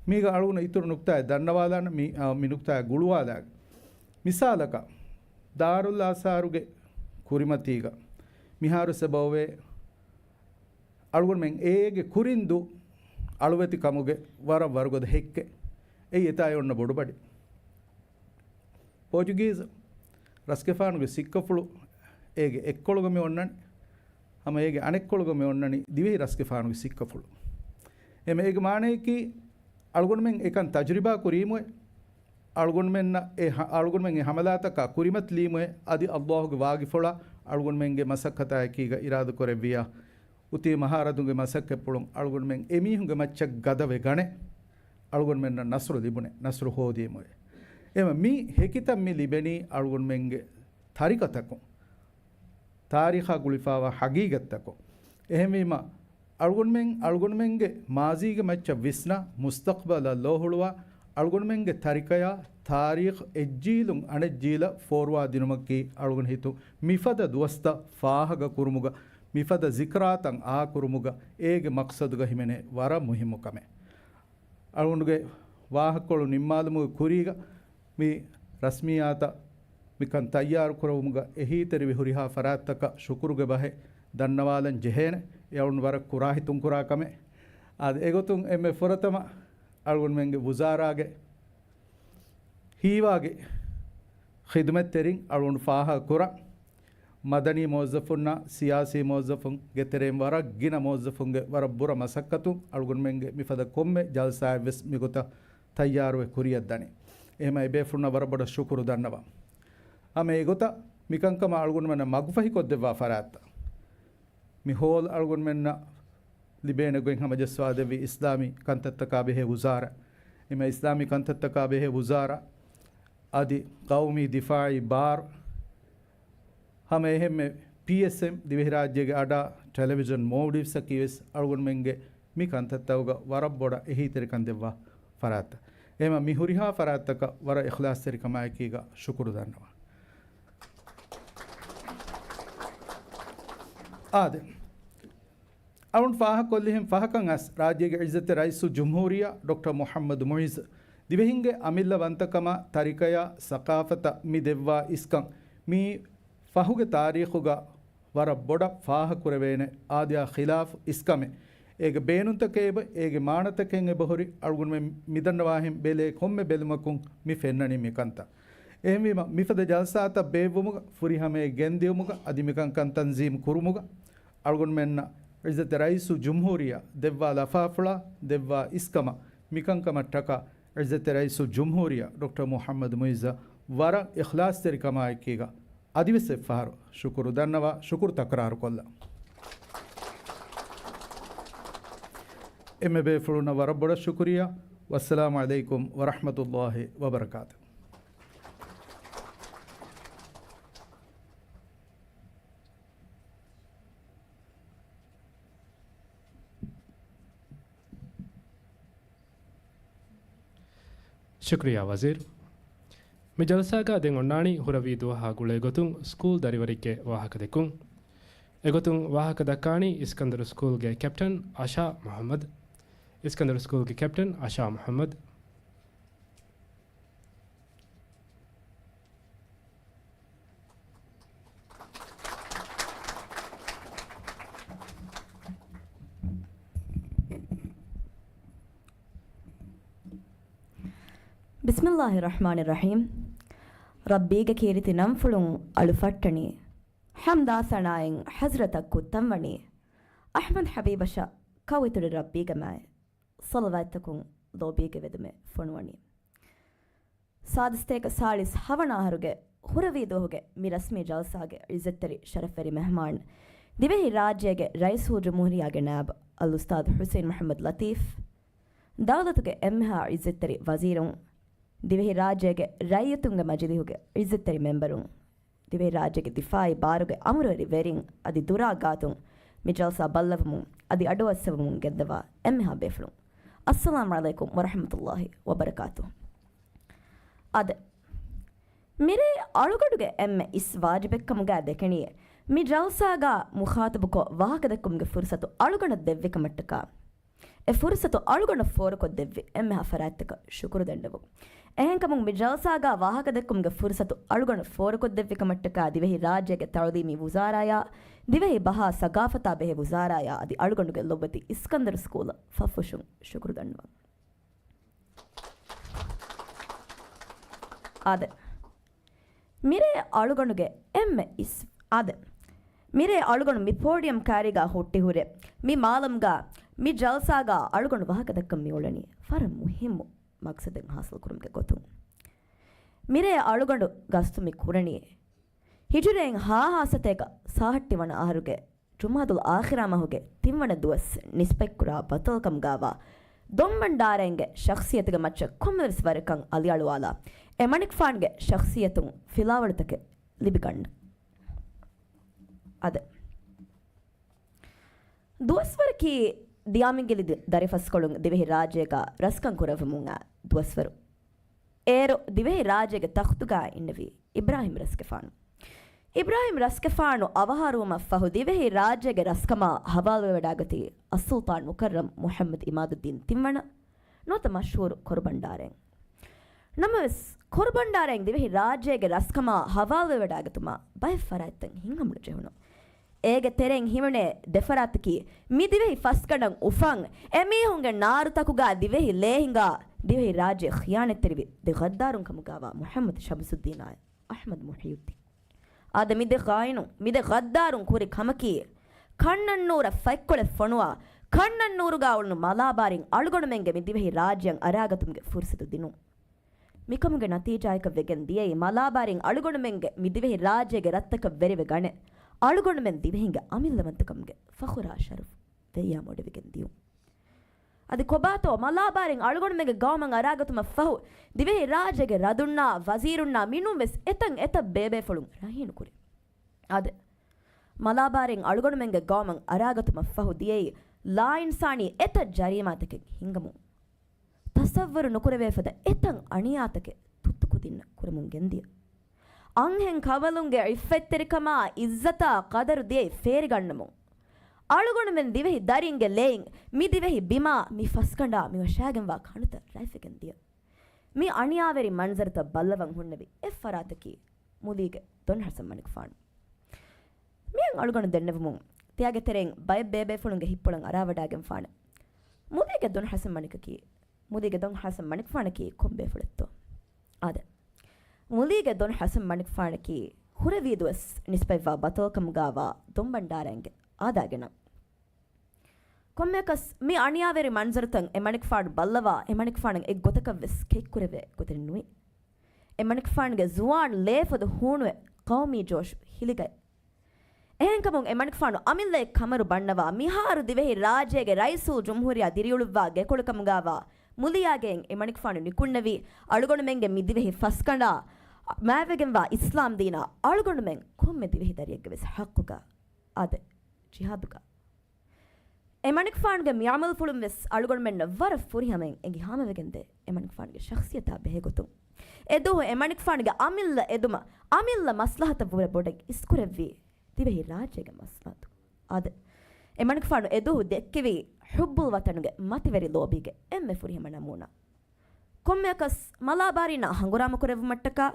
މީގަ އަޅުގަނޑު އިތުރު ނުކުތާއެއް ދަންނަވާލާނަން، މި، އާ، މި ނުކުތާއެއް ގުޅުވާލާން. މިސާލަކަށް، ދާރުލް އާސާރުގެ ކުރިމަތީގަ މިހާރު ސަބަބެ އަޅުގަނޑުމެން އޭގެ ކުރިން ދޫ އަޅުވެތި ކަމުގެ ވަރަށް ވަރުގަދަ ހެއްކެއް. އެއީ އެތާއި އޮންނަ ބޮޑުބަޑި. ޕޯޗުގީޒު ރަސްގެފާނުގެ ސިއްކަފުޅު އޭގެ އެއްކޮޅުގަ މި އޮންނަނީ، ހަމަ އޭގެ އަނެއްކޮޅުގަ މި އޮންނަނީ ދިވެހި ރަސްގެފާނުގެ ސިއްކަފުޅު. އެމަ އޭގެ މާނަޔަކީ، އަޅުގަނޑުމެން އެކަން ތަޖުރިބާ ކުރީމުއޭ، އަޅުގަނޑުމެންނަށް އެ ހަ-، އަޅުގަނޑުމެން އެ ހަމަލާތަކާ ކުރިމަތިލީމުއޭ، އަދި އައްލާހުގެ ވާގިފުޅާ އަޅުގަނޑުމެންގެ މަސައްކަތާއެކީގަ އިރާދަކުރެއްވިޔާ، އުތީ މަހާރަދުންގެ މަސައްކަތްޕުޅުން އަޅުގަނޑުމެން އެމީހުންގެ މައްޗަށް ގަދަވެ ގަނެ، އަޅުގަނޑުމެންނަށް ނަސްރު ލިބުނެ، ނަސްރު ހޯދީމުއޭ. އެމަ މި ހެކިތައް މި ލިބެނީ އަޅުގަނޑުމެންގެ ތަރިކަތަކުން، ތާރީޚާ ގުޅިފާވާ ހަގީގަތްތަކުން. އެހެންވީމަ، އަޅުގަނޑުމެން، އަޅުގަނޑުމެންގެ މާޒީގެ މައްޗަށް ވިސްނާ، މުސްތަޤްބަލަށް ލޯހުޅުވާ، އަޅުގަނޑުމެންގެ ތަރިކަޔާ ތާރީޚު އެއްޖީލުން އަނެއްޖީލަށް ފޯރުވާ ދިނުމަކީ އަޅުގަނޑު ހިތު މިފަދަ ދުވަސްތައް ފާހަގަ ކުރުމުގަ، މިފަދަ ޒިކްރާތައް އާކުރުމުގަ، އޭގެ މަޤްޞަދުގަ ހިމެނޭ ވަރަށް މުހިއްމު ކަމެއް. އަޅުގަނޑުގެ ވާހަކަކޮޅު ނިންމާލުމުގެ ކުރީގަ މި ރަސްމިއްޔާތަށް މިކަން ތައްޔާރު ކުރެވުމުގަ އެހީތެރިވި ހުރިހާ ފަރާތްތަކަށް ޝުކުރުގެ ބަހެއް ދަންނަވާލަން ޖެހޭނެ. އެ އަޅުން ވަރަށް ކުރާ ހިތުން ކުރާ ކަމެއް. އާދެ، އެގޮތުން އެންމެ ފުރަތަމަ އަޅުގަނޑުމެންގެ ވުޒާރާގެ ހީވާގި ޚިދުމަތްތެރިން އަޅުގަނޑު ފާހަގަ ކުރަން. މަދަނީ މުވައްޒަފުންނާ ސިޔާސީ މުވައްޒަފުންގެ ތެރެއިން ވަރަށް ގިނަ މުވައްޒަފުންގެ ވަރަށް ބުރަ މަސައްކަތުން އަޅުގަނޑުމެންގެ މިފަދަ ކޮންމެ ޖަލްސާއެއްވެސް މިގޮތަށް ތައްޔާރުވެ ކުރިއަށް ދަނީ. އެހެމަ އެބޭފުޅުންނަށް ވަރަށް ބޮޑަށް ޝުކުރު ދަންނަވަން. ހަމަ އެގޮތަށް މިކަންކަމަށް އަޅުގަނޑުމެންނަށް މަގުފަހިކޮށްދެއްވާ ފަރާތްތައް، މި ހޯލް އަޅުގަނޑުމެންނަށް ލިބޭނެ ގޮތް ހަމަޖައްސާދެއްވި އިސްލާމީ ކަންތައްތަކާ ބެހޭ ވުޒާރާ، އެމަ އިސްލާމީ ކަންތައްތަކާ ބެހޭ ވުޒާރާ، އަދި ޤައުމީ ދިފާޢީ ބާރު، ހަމަ އެހެންމެ ޕީއެސްއެމް ދިވެހިރާއްޖޭގެ އަޑާ ޓެލެވިޒަން މޯލްޑިވްސްއަކީ ވެސް އަޅުގަނޑުމެންގެ މި ކަންތައްތަކުގަ ވަރަށް ބޮޑަށް އެހީތެރިކަން ދެއްވާ ފަރާތްތައް. އެހެމަ މި ހުރިހާ ފަރާތްތަކަށް ވަރަށް އިޚްލާޞްތެރިކަމާއެކީގަ ޝުކުރު ދަންނަވަން. އާދެ، އަޅުން ފާހަގަކޮށްލިހެން ފަހަކަށް އަސް ރާއްޖޭގެ ޢިއްޒަތްތެރި ރައީސުލްޖުމްހޫރިއްޔާ ޑޮކްޓަރ މުޙައްމަދު މުޢިއްޒު ދިވެހިންގެ އަމިއްލަ ވަންތަކަމާ، ތަރިކަޔާ، ސަޤާފަތަށް މި ދެއްވާ އިސްކަން މީ ފަހުގެ ތާރީޚުގަ ވަރަށް ބޮޑަށް ފާހަކުރެވޭނެ އާދަޔާ ޚިލާފު އިސްކަމެއް. އޭގެ ބޭނުންތަކެއް އެބަ، އޭގެ މާނަތަކެއް އެބަހުރި އަޅުގަނޑުމެން މިދަންނަވާހެން ބެލޭ ކޮންމެ ބެލުމަކުން މި ފެންނަނީ މިކަންތައް. އެހެންވީމަ، މިފަދަ ޖަލްސާތައް ބޭއްވުމުގަ، ފުރިހަމަޔަށް ގެންދިއުމުގަ، އަދި މިކަންކަން ތަންޒީމް ކުރުމުގަ، އަޅުގަނޑުމެންނަށް ޢިއްޒަތްތެރި ރައީސުލްޖުމްހޫރިއްޔާ ދެއްވާ ލަފާފުޅާ ދެއްވާ އިސްކަމަށް މިކަންކަމަށްޓަކާ ޢިއްޒަތްތެރި ރައީސުލްޖުމްހޫރިއްޔާ ޑޮކްޓަރ މުޙައްމަދު މުޢިއްޒަށް ވަރަށް އިޚްލާޞްތެރިކަމާއެކީގަ އަދިވެސް އެއްފަހަރު ޝުކުރު ދަންނަވާ، ޝުކުރު ތަކުރާރުކޮށްލަން. އެންމެ ބޭފުޅުންނަށް ވަރަށް ބޮޑަށް ޝުކުރިއްޔާ. ވައްސަލާމު ޢަލައިކުމް ވަރަޙްމަތުﷲި ވަބަރަކާތު. ޝުކުރިއްޔާ ވަޒީރު. މި ޖަލްސާގަ ދެން އޮންނާނީ ހުރަވީ ދުވަހާ ގުޅޭ ގޮތުން ސްކޫލް ދަރިވަރެއްގެ ވާހަކަދެއްކުން. އެގޮތުން ވާހަކަ ދައްކާނީ އިސްކަންދަރު ސްކޫލްގެ ކެޕްޓަން އަޝާ މުޙައްމަދު. އިސްކަންދަރު ސްކޫލްގެ ކެޕްޓަން އަޝާ މުޙައްމަދު. ބިސްމިﷲިއްރަޙްމާނިއްރަޙީމް. ރައްބީގެ ކީރިތި ނަންފުޅުން އަޅު ފައްޓަނީ. ޙަމްދާ ސަނާއިން ޙަޟްރަތަށް ކުއްތަންވަނީ. އަޙްމަދު ޙަބީބަށަށް ކައުއިތުރި ރައްބީގެ މާތް ޞަލަވާތްތަކުން ލޯބީގެ ވެދުމެއް ފޮނުވަނީ. ސާދަ ސަތޭކަ ސާޅީސް ހަވަނަ އަހަރުގެ ހުރަވީ ދުވަހުގެ މި ރަސްމީ ޖަލްސާގެ ޢިއްޒަތްތެރި ޝަރަފްވެރި މެހްމާން، ދިވެހި ރާއްޖޭގެ ރައީސުލްޖުމްހޫރިއްޔާގެ ނާއިބު އަލްއުސްތާޛު ޙުސައިން މުޙައްމަދު ލަތީފް، ދައުލަތުގެ އެންމެހާ ޢިއްޒަތްތެރި ވަޒީރުން، ދިވެހި ރާއްޖޭގެ ރައްޔިތުންގެ މަޖިލީހުގެ ޢިއްޒަތްތެރި މެންބަރުން، ދިވެހިރާއްޖޭގެ ދިފާޢީ ބާރުގެ އަމުރުވެރި ވެރިން އަދި ދުރާ ގާތުން މި ޖަލްސާ ބައްލަވަމުން އަދި އަޑުއައްސަވަމުން ގެންދަވާ އެންމެހާ ބޭފުޅުން، އައްސަލާމު ޢަލައިކުމް ވަރަޙްމަތުﷲި ވަބަރަކާތުހު. އާދެ، މިރޭ އަޅުގަނޑުގެ އެންމެ އިސް ވާޖިބެއްކަމުގައި ދެކެނީ، މި ޖަލްސާގަ މުޚާޠަބުކޮށް ވާހަކަދެއްކުމުގެ ފުރުޞަތު އަޅުގަނޑަށް ދެއްވިކަމަށްޓަކާ. އެ ފުރުސަތު އަޅުގަނޑަށް ފޯރުކޮށްދެއްވި އެންމެހާ ފަރާތްތަކަށް ޝުކުރު ދަންނަވަން. އެހެންކަމުން މި ޖަލްސާގަ ވާހަކަދެއްކުމުގެ ފުރުސަތު އަޅުގަނޑަށް ފޯރުކޮށްދެއްވި ކަމަށްޓަކާ ދިވެހި ރާއްޖޭގެ ތައުލީމީ ވުޒާރާޔާ، ދިވެހި ބަހާ ސަގާފަތާ ބެހޭ ވުޒާރާޔާ އަދި އަޅުގަނޑުގެ ލޮބުވެތި އިސްކަންދަރު ސްކޫލަށް ފަށްފުށުން ޝުކުރު ދަންނަވަން. އާދެ. މިރޭ އަޅުގަނޑުގެ އެންމެ އިސް-، އާދެ. މިރޭ އަޅުގަނޑު މި ޕޯޑިއަމް ކާރީގަ ހުއްޓިހުރެ، މި މާލަމްގަ، މި ޖަލްސާގަ އަޅުގަނޑު ވާހަކަ ދައްކަން މިއުޅެނީ ފަރަށް މުހިއްމު މަގްސަދެއް ހާސިލް ކުރުމުގެ ގޮތުން. މިރޭ އަޅުގަނޑު ގަސްތު މި ކުރަނީ ހިޖުރައިން ހާހާ ސަތޭކަ ސާހައްޓި ވަނަ އަހަރުގެ ޖުމާދުލް އާޚިރާ މަހުގެ ތިންވަނަ ދުވަސް ނިސްބަތްކުރާ ބަތަލްކަމުގާވާ ދޮންބަންޑާރައިންގެ ޝަޚްސިއްޔަތުގެ މައްޗަށް ކޮންމެވެސް ވަރަކަށް އަލިއަޅުވާލާ، އެމަނިކުފާނުގެ ޝަޚްސިއްޔަތުން ފިލާވަޅުތަކެއް ލިބިގަންނަ. އާދެ. ދުވަސްވަރަކީ ދިޔާމިންގިލި ދި-، ދަރިފަސްކޮޅުން ދިވެހި ރާއްޖޭގަ ރަސްކަން ކުރެއްވަމުން އައި ދުވަސްވަރު. އޭރު ދިވެހި ރާއްޖޭގެ ތަޚްތުގަ އިންނެވީ އިބްރާހިމް ރަސްގެފާނު. އިބްރާހިމް ރަސްގެފާނު އަވަހާރަވުމަށް ފަހު ދިވެހި ރާއްޖޭގެ ރަސްކަމާ ހަވާލުވެވަޑައިގަތީ އައްސުލްޠާން މުކައްރަމް މުޙައްމަދު އިމާދުއްދީން ތިންވަނަ، ނުވަތަ މަޝްހޫރު ކޮރުބަންޑާރައިން. ނަމަވެސް، ކޮރުބަންޑާރައިން ދިވެހި ރާއްޖޭގެ ރަސްކަމާ ހަވާލުވެވަޑައިގަތުމަށް ބައެއް ފަރާތްތައް ހިނގަމުނު ޖެހުނު. އޭގެ ތެރެއިން ހިމެނޭ ދެ ފަރާތަކީ، މި ދިވެހި ފަސްގަނޑަށް އުފަން، އެމީހުންގެ ނާރުތަކުގަ ދިވެހި ލޭ ހިނގާ، ދިވެހި ރާއްޖެ ޚިޔާނަތްތެރިވި ދެ ޣައްދާރުން ކަމުގާވާ މުޙައްމަދު ޝަމްސުއްދީނާއި އަޙްމަދު މުޙިއުއްދީން. އާދެ، މި ދެ ޚާއިނުން، މި ދެ ޣައްދާރުން ކުރި ކަމަކީ، ކަންނަންނޫރަށް ފަތްކޮޅެއް ފޮނުވާ، ކަންނަންނޫރުގާ އުޅުނު މަލާބާރިން އަޅުގަނޑުމެންގެ މި ދިވެހި ރާއްޖެއަށް އަރާގަތުމުގެ ފުރުސަތު ދިނުން. މިކަމުގެ ނަތީޖާއަކަށް ވެގެން ދިޔައީ، މަލާބާރިން އަޅުގަނޑުމެންގެ މި ދިވެހި ރާއްޖޭގެ ރަށްތަކަށް ވެރިވެ ގަނެ، އަޅުގަނޑުމެން ދިވެހިންގެ އަމިއްލަވަންތަކަމުގެ ފަޚުރާ ޝަރަފު ވެއްޔާ މޮޑެވިގެން ދިޔުން. އަދި ކޮބާތޯ މަލާބާރިން އަޅުގަނޑުމެންގެ ގައުމަށް އަރާގަތުމަށް ފަހު، ދިވެހި ރާއްޖޭގެ ރަދުންނާ، ވަޒީރުންނާ މިނޫން ވެސް އެތަން އެތައް ބޭބޭފުޅުން ރަހީނު ކުރި. އާދެ، މަލާބާރިން އަޅުގަނޑުމެންގެ ގައުމަށް އަރާގަތުމަށް ފަހު ދިޔައީ، ލާއިންސާނީ އެތައް ޖަރީމާތަކެއް ހިނގަމުން. ތަޞައްވަރު ނުކުރެވޭފަދަ އެތައް އަނިޔާތަކެއް ތުއްތު ކުދިންނަށް ކުރަމުން ގެންދިޔަ. އަންހެން ކަނބަލުންގެ ޢިއްފަތްތެރިކަމާ އިއްޒަތާ ޤަދަރު ދިޔައީ ފޭރިގަންނަމުން. އަޅުގަނޑުމެން ދިވެހި ދަރިންގެ ލެއިން މި ދިވެހި ބިމާ މި ފަސްގަނޑާ މި ވަށާގެންވާ ކަނޑުތައް ރަތްވެގެން ދިޔަ. މި އަނިޔާވެރި މަންޒަރުތައް ބައްލަވަން ހުންނެވި އެއް ފަރާތަކީ މުލީގެ ދޮން ޙަސަން މަނިކުފާނު. މިއަށް އަޅުގަނޑު ދެންނެވުމުން، ތިޔާގެ ތެރެއިން ބައެއް ބޭބޭފުޅުންގެ ހިތްޕުޅަށް އަރާވަޑާގެންފާނެ. މުލީގެ ދޮން ޙަސަން މަނިކަކީ، މުލީގެ ދޮން ޙަސަން މަނިކުފާނަކީ ކޮން ބޭފުޅެއްތޯ؟ އާދެ. މުލީގެ ދޮން ޙަސަން މަނިކުފާނަކީ ހުރެވީ ދުވަސް ނިސްބަތްވާ ބަތަލްކަމުގާވާ ދޮންބަންޑާރައިންގެ އާދައިގެ ނަން. ކޮންމެއަކަސް މި އަނިޔާވެރި މަންޒަރުތައް އެ މަނިކުފާނު ބައްލަވާ، އެ މަނިކުފާނަށް އެއްގޮތަކަށް ވެސް ކެތްކުރެވޭ ގޮތެއް ނުވި. އެ މަނިކުފާނުގެ ޒުވާން ލޭފޮދު ހޫނުވެ ޤައުމީ ޖޯޝް ހިލިގަތް. އެހެންކަމުން އެ މަނިކުފާނު އަމިއްލައަށް ކަމަރު ބަންނަވާ، މިހާރު ދިވެހި ރާއްޖޭގެ ރައީސުލްޖުމްހޫރިއްޔާ ދިރިއުޅުއްވާ ގެކޮޅު ކަމުގާވާ މުލިޔާގެއިން އެ މަނިކުފާނު ނިކުންނެވި، އަޅުގަނޑުމެންގެ މި ދިވެހި ފަސްގަނޑާ މާތްވެގެންވާ އިސްލާމް ދީނާ އަޅުގަނޑުމެން ކޮންމެ ދިވެހި ދަރިއެއްގެ ވެސް ޙައްޤުގަ، އާދެ، ޖިހާދުގަ. އެ މަނިކުފާނުގެ މި ޢަމަލުފުޅުން ވެސް އަޅުގަނޑުމެންނަށް ވަރަށް ފުރިހަމައިން އެނގި ހާމަވެގެންދޭ އެ މަނިކުފާނުގެ ޝަޚްޞިއްޔަތާ ބެހޭގޮތުން. އެދުވަހު އެ މަނިކުފާނުގެ އަމިއްލަ އެދުމަށް އަމިއްލަ މަސްލަހަތަށްވުރެ ބޮޑަށް އިސްކުރެއްވީ ދިވެހި ރާއްޖޭގެ މަސްލަހަތު. އާދެ، އެ މަނިކުފާނު އެދުވަހު ދެއްކެވީ ޙުއްބުލް ވަޠަނުގެ މަތިވެރި ލޯބީގެ އެންމެ ފުރިހަމަ ނަމޫނާ. ކޮންމެއަކަސް މަލާބާރީންނާ ހަނގުރާމަކުރެއްވުމަށްޓަކާ،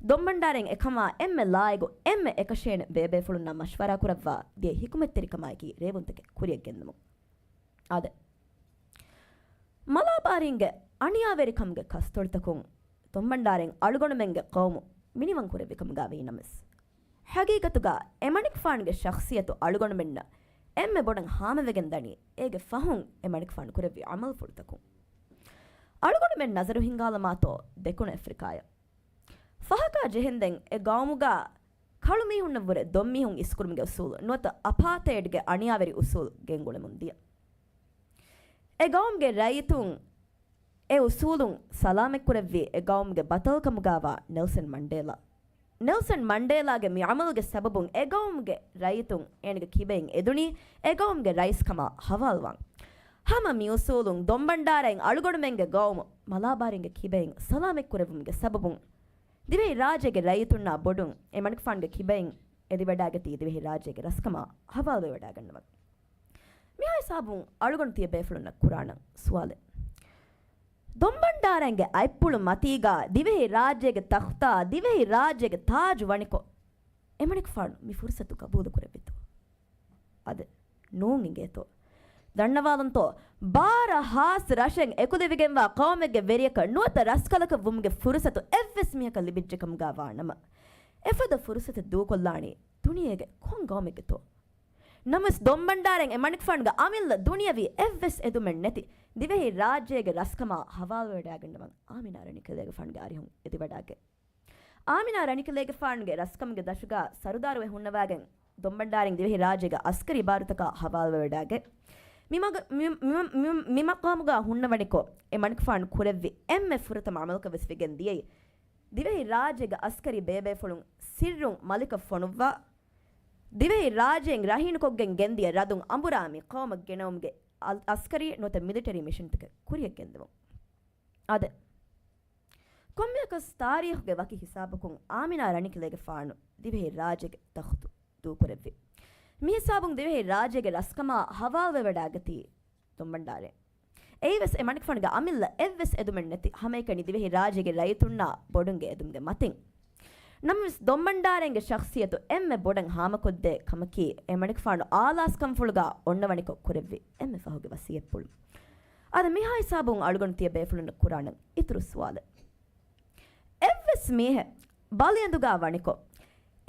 ދޮންބަންޑާރައިން އެކަމާ އެންމެ ލާއިގު އެންމެ އެކަށޭނެ ބޭބޭފުޅުންނާ މަޝްވަރާކުރައްވާ ދިޔަ ޙިކުމަތްތެރިކަމާއެކީ ރޭވުންތަކެއް ކުރިއަށް ގެންދަމުން. އާދެ، މަލާބާރީންގެ އަނިޔާވެރިކަމުގެ ކަސްތޮޅިތަކުން ދޮންބަންޑާރައިން އަޅުގަނޑުމެންގެ ޤައުމު މިނިވަންކުރެއްވި ކަމުގާ ވީނަމަވެސް، ޙަޤީޤަތުގަ އެ މަނިކުފާނުގެ ޝަޚްޞިއްޔަތު އަޅުގަނޑުމެންނަށް އެންމެ ބޮޑަށް ހާމަވެގެން ދަނީ އޭގެ ފަހުން އެ މަނިކުފާނު ކުރެއްވި ޢަމަލުފުޅުތަކުން. އަޅުގަނޑުމެން ނަޒަރު ހިންގާލަމާތޯ ދެކުނު އެފްރިކާއަށް. ފަހަކާ ޖެހެންދެން އެ ގައުމުގަ ކަޅުމީހުންނަށްވުރެ ދޮންމީހުން އިސްކުރުމުގެ އުސޫލު ނުވަތަ އަޕާތައިޑްގެ އަނިޔާވެރި އުސޫލު ގެންގުޅެމުން ދިޔަ. އެ ގައުމުގެ ރައްޔިތުން އެ އުސޫލުން ސަލާމަތްކުރެއްވީ އެ ގައުމުގެ ބަތަލްކަމުގާވާ ނެލްސަން މަންޑޭލާ. ނެލްސަން މަންޑޭލާގެ މި ޢަމަލުގެ ސަބަބުން އެ ގައުމުގެ ރައްޔިތުން އޭނަގެ ކިބައިން އެދުނީ އެ ގައުމުގެ ރައީސް ކަމާ ހަވާލުވާން. ހަމަ މި އުސޫލުން ދޮންބަންޑާރައިން އަޅުގަނޑުމެންގެ ގައުމު މަލާބާރިންގެ ކިބައިން ސަލާމަތްކުރެއްވުމުގެ ސަބަބުން ދިވެހި ރާއްޖޭގެ ރައްޔިތުންނާ ބޮޑުން އެ މަނިކުފާނުގެ ކިބައިން އެދިވަޑައިގަތީ ދިވެހި ރާއްޖޭގެ ރަސްކަމާ ހަވާލުވެވަޑައިގަންނަވަން. މިހާ ހިސާބުން އަޅުގަނޑު ތިޔަ ބޭފުޅުންނަށް ކުރާނަން ސުވާލެއް. ދޮންބަންޑާރައިންގެ އަތްޕުޅު މަތީގާ ދިވެހި ރާއްޖޭގެ ތަޚްތާ، ދިވެހި ރާއްޖޭގެ ތާޖު ވަނިކޮށް، އެމަނިކުފާނު މި ފުރުސަތު ގަބޫލު ކުރެއްވިތޯ؟ އަދި ނޫން އިނގޭތޯ؟ ދަންނަވާލަންތޯ؟ ބާރަ ހާސް ރަށެއް އެކުލެވިގެންވާ ޤައުމެއްގެ ވެރިޔަކަށް ނުވަތަ ރަސްކަލަކަށް ވުމުގެ ފުރުސަތު އެއްވެސް މީހަކަށް ލިބިއްޖެ ކަމުގާ ވާނަމަ، އެފަދަ ފުރުސަތެއް ދޫކޮށްލާނީ ދުނިޔޭގެ ކޮން ޤައުމެއްގެތޯ؟ ނަމަވެސް ދޮންބަންޑާރައިން އެމަނިކުފާނުގެ އަމިއްލަ ދުނިޔަވީ އެއްވެސް އެދުމެއް ނެތި ދިވެހި ރާއްޖޭގެ ރަސްކަމާ ހަވާލުވެވަޑައިގަންނަވަން އާމިނާ ރަނިކިލޭގެފާނުގެ އަރިހުން އެދިވަޑާގެ. އާމިނާ ރަނިކިލޭގެފާނުގެ ރަސްކަމުގެ ދަށުގާ ސަރުދާރުވެ ހުންނަވާގެން ދޮންބަންޑާރައިން ދިވެހި ރާއްޖޭގެ އަސްކަރީ އިބާރުތަކާ ހަވާލުވެވަޑައިގެ. މި މަގ-، މި، މި، މި، މި މަޤާމުގާ ހުންނަވަނިކޮށް، އެމަނިކުފާނު ކުރެއްވި އެންމެ ފުރަތަމަ ޢަމަލަކަށް ވެސް ވެގެން ދިޔައީ، ދިވެހި ރާއްޖޭގެ އަސްކަރީ ބޭބޭފުޅުން ސިއްރުން މަލިކަށް ފޮނުއްވާ، ދިވެހި ރާއްޖޭން ރަހީނުކޮށްގެން ގެންދިޔަ ރަދުން އަނބުރާ މި ޤައުމަށް ގެނައުމުގެ އަލް-، އަސްކަރީ ނުވަތަ މިލިޓަރީ މިޝަންތަކެއް ކުރިއަށް ގެންދެވުން. އާދެ، ކޮންމެއަކަސް ތާރީޚުގެ ވަކި ހިސާބަކުން އާމިނާ ރަނިކިލޭގެފާނު ދިވެހި ރާއްޖޭގެ ތަޚުތު ދޫކުރެއްވި. މިހިސާބުން ދިވެހި ރާއްޖޭގެ ރަސްކަމާ ހަވާލުވެވަޑައިގަތީ ދޮންބަންޑާރެ. އެއީވެސް އެމަނިކުފާނުގެ އަމިއްލަ އެއްވެސް އެދުމެއް ނެތި ހަމައެކަނި ދިވެހި ރާއްޖޭގެ ރައްޔިތުންނާ ބޮޑުންގެ އެދުމުގެ މަތިން. ނަމަވެސް ދޮންބަންޑާރެންގެ ޝަޚްސިއްޔަތު އެންމެ ބޮޑަށް ހާމަކޮށްދޭ ކަމަކީ، އެމަނިކުފާނު އާލާސްކަންފުޅުގާ އޮންނަވަނިކޮށް ކުރެއްވި އެންމެ ފަހުގެ ވަސިއްޔަތްޕުޅު. އަދި މިހާ ހިސާބުން އަޅުގަނޑު ތިޔަ ބޭފުޅުންނަށް ކުރާނަން އިތުރު ސުވާލެއް. އެއްވެސް މީހެއް ބަލިއެނދުގާ ވަނިކޮށް،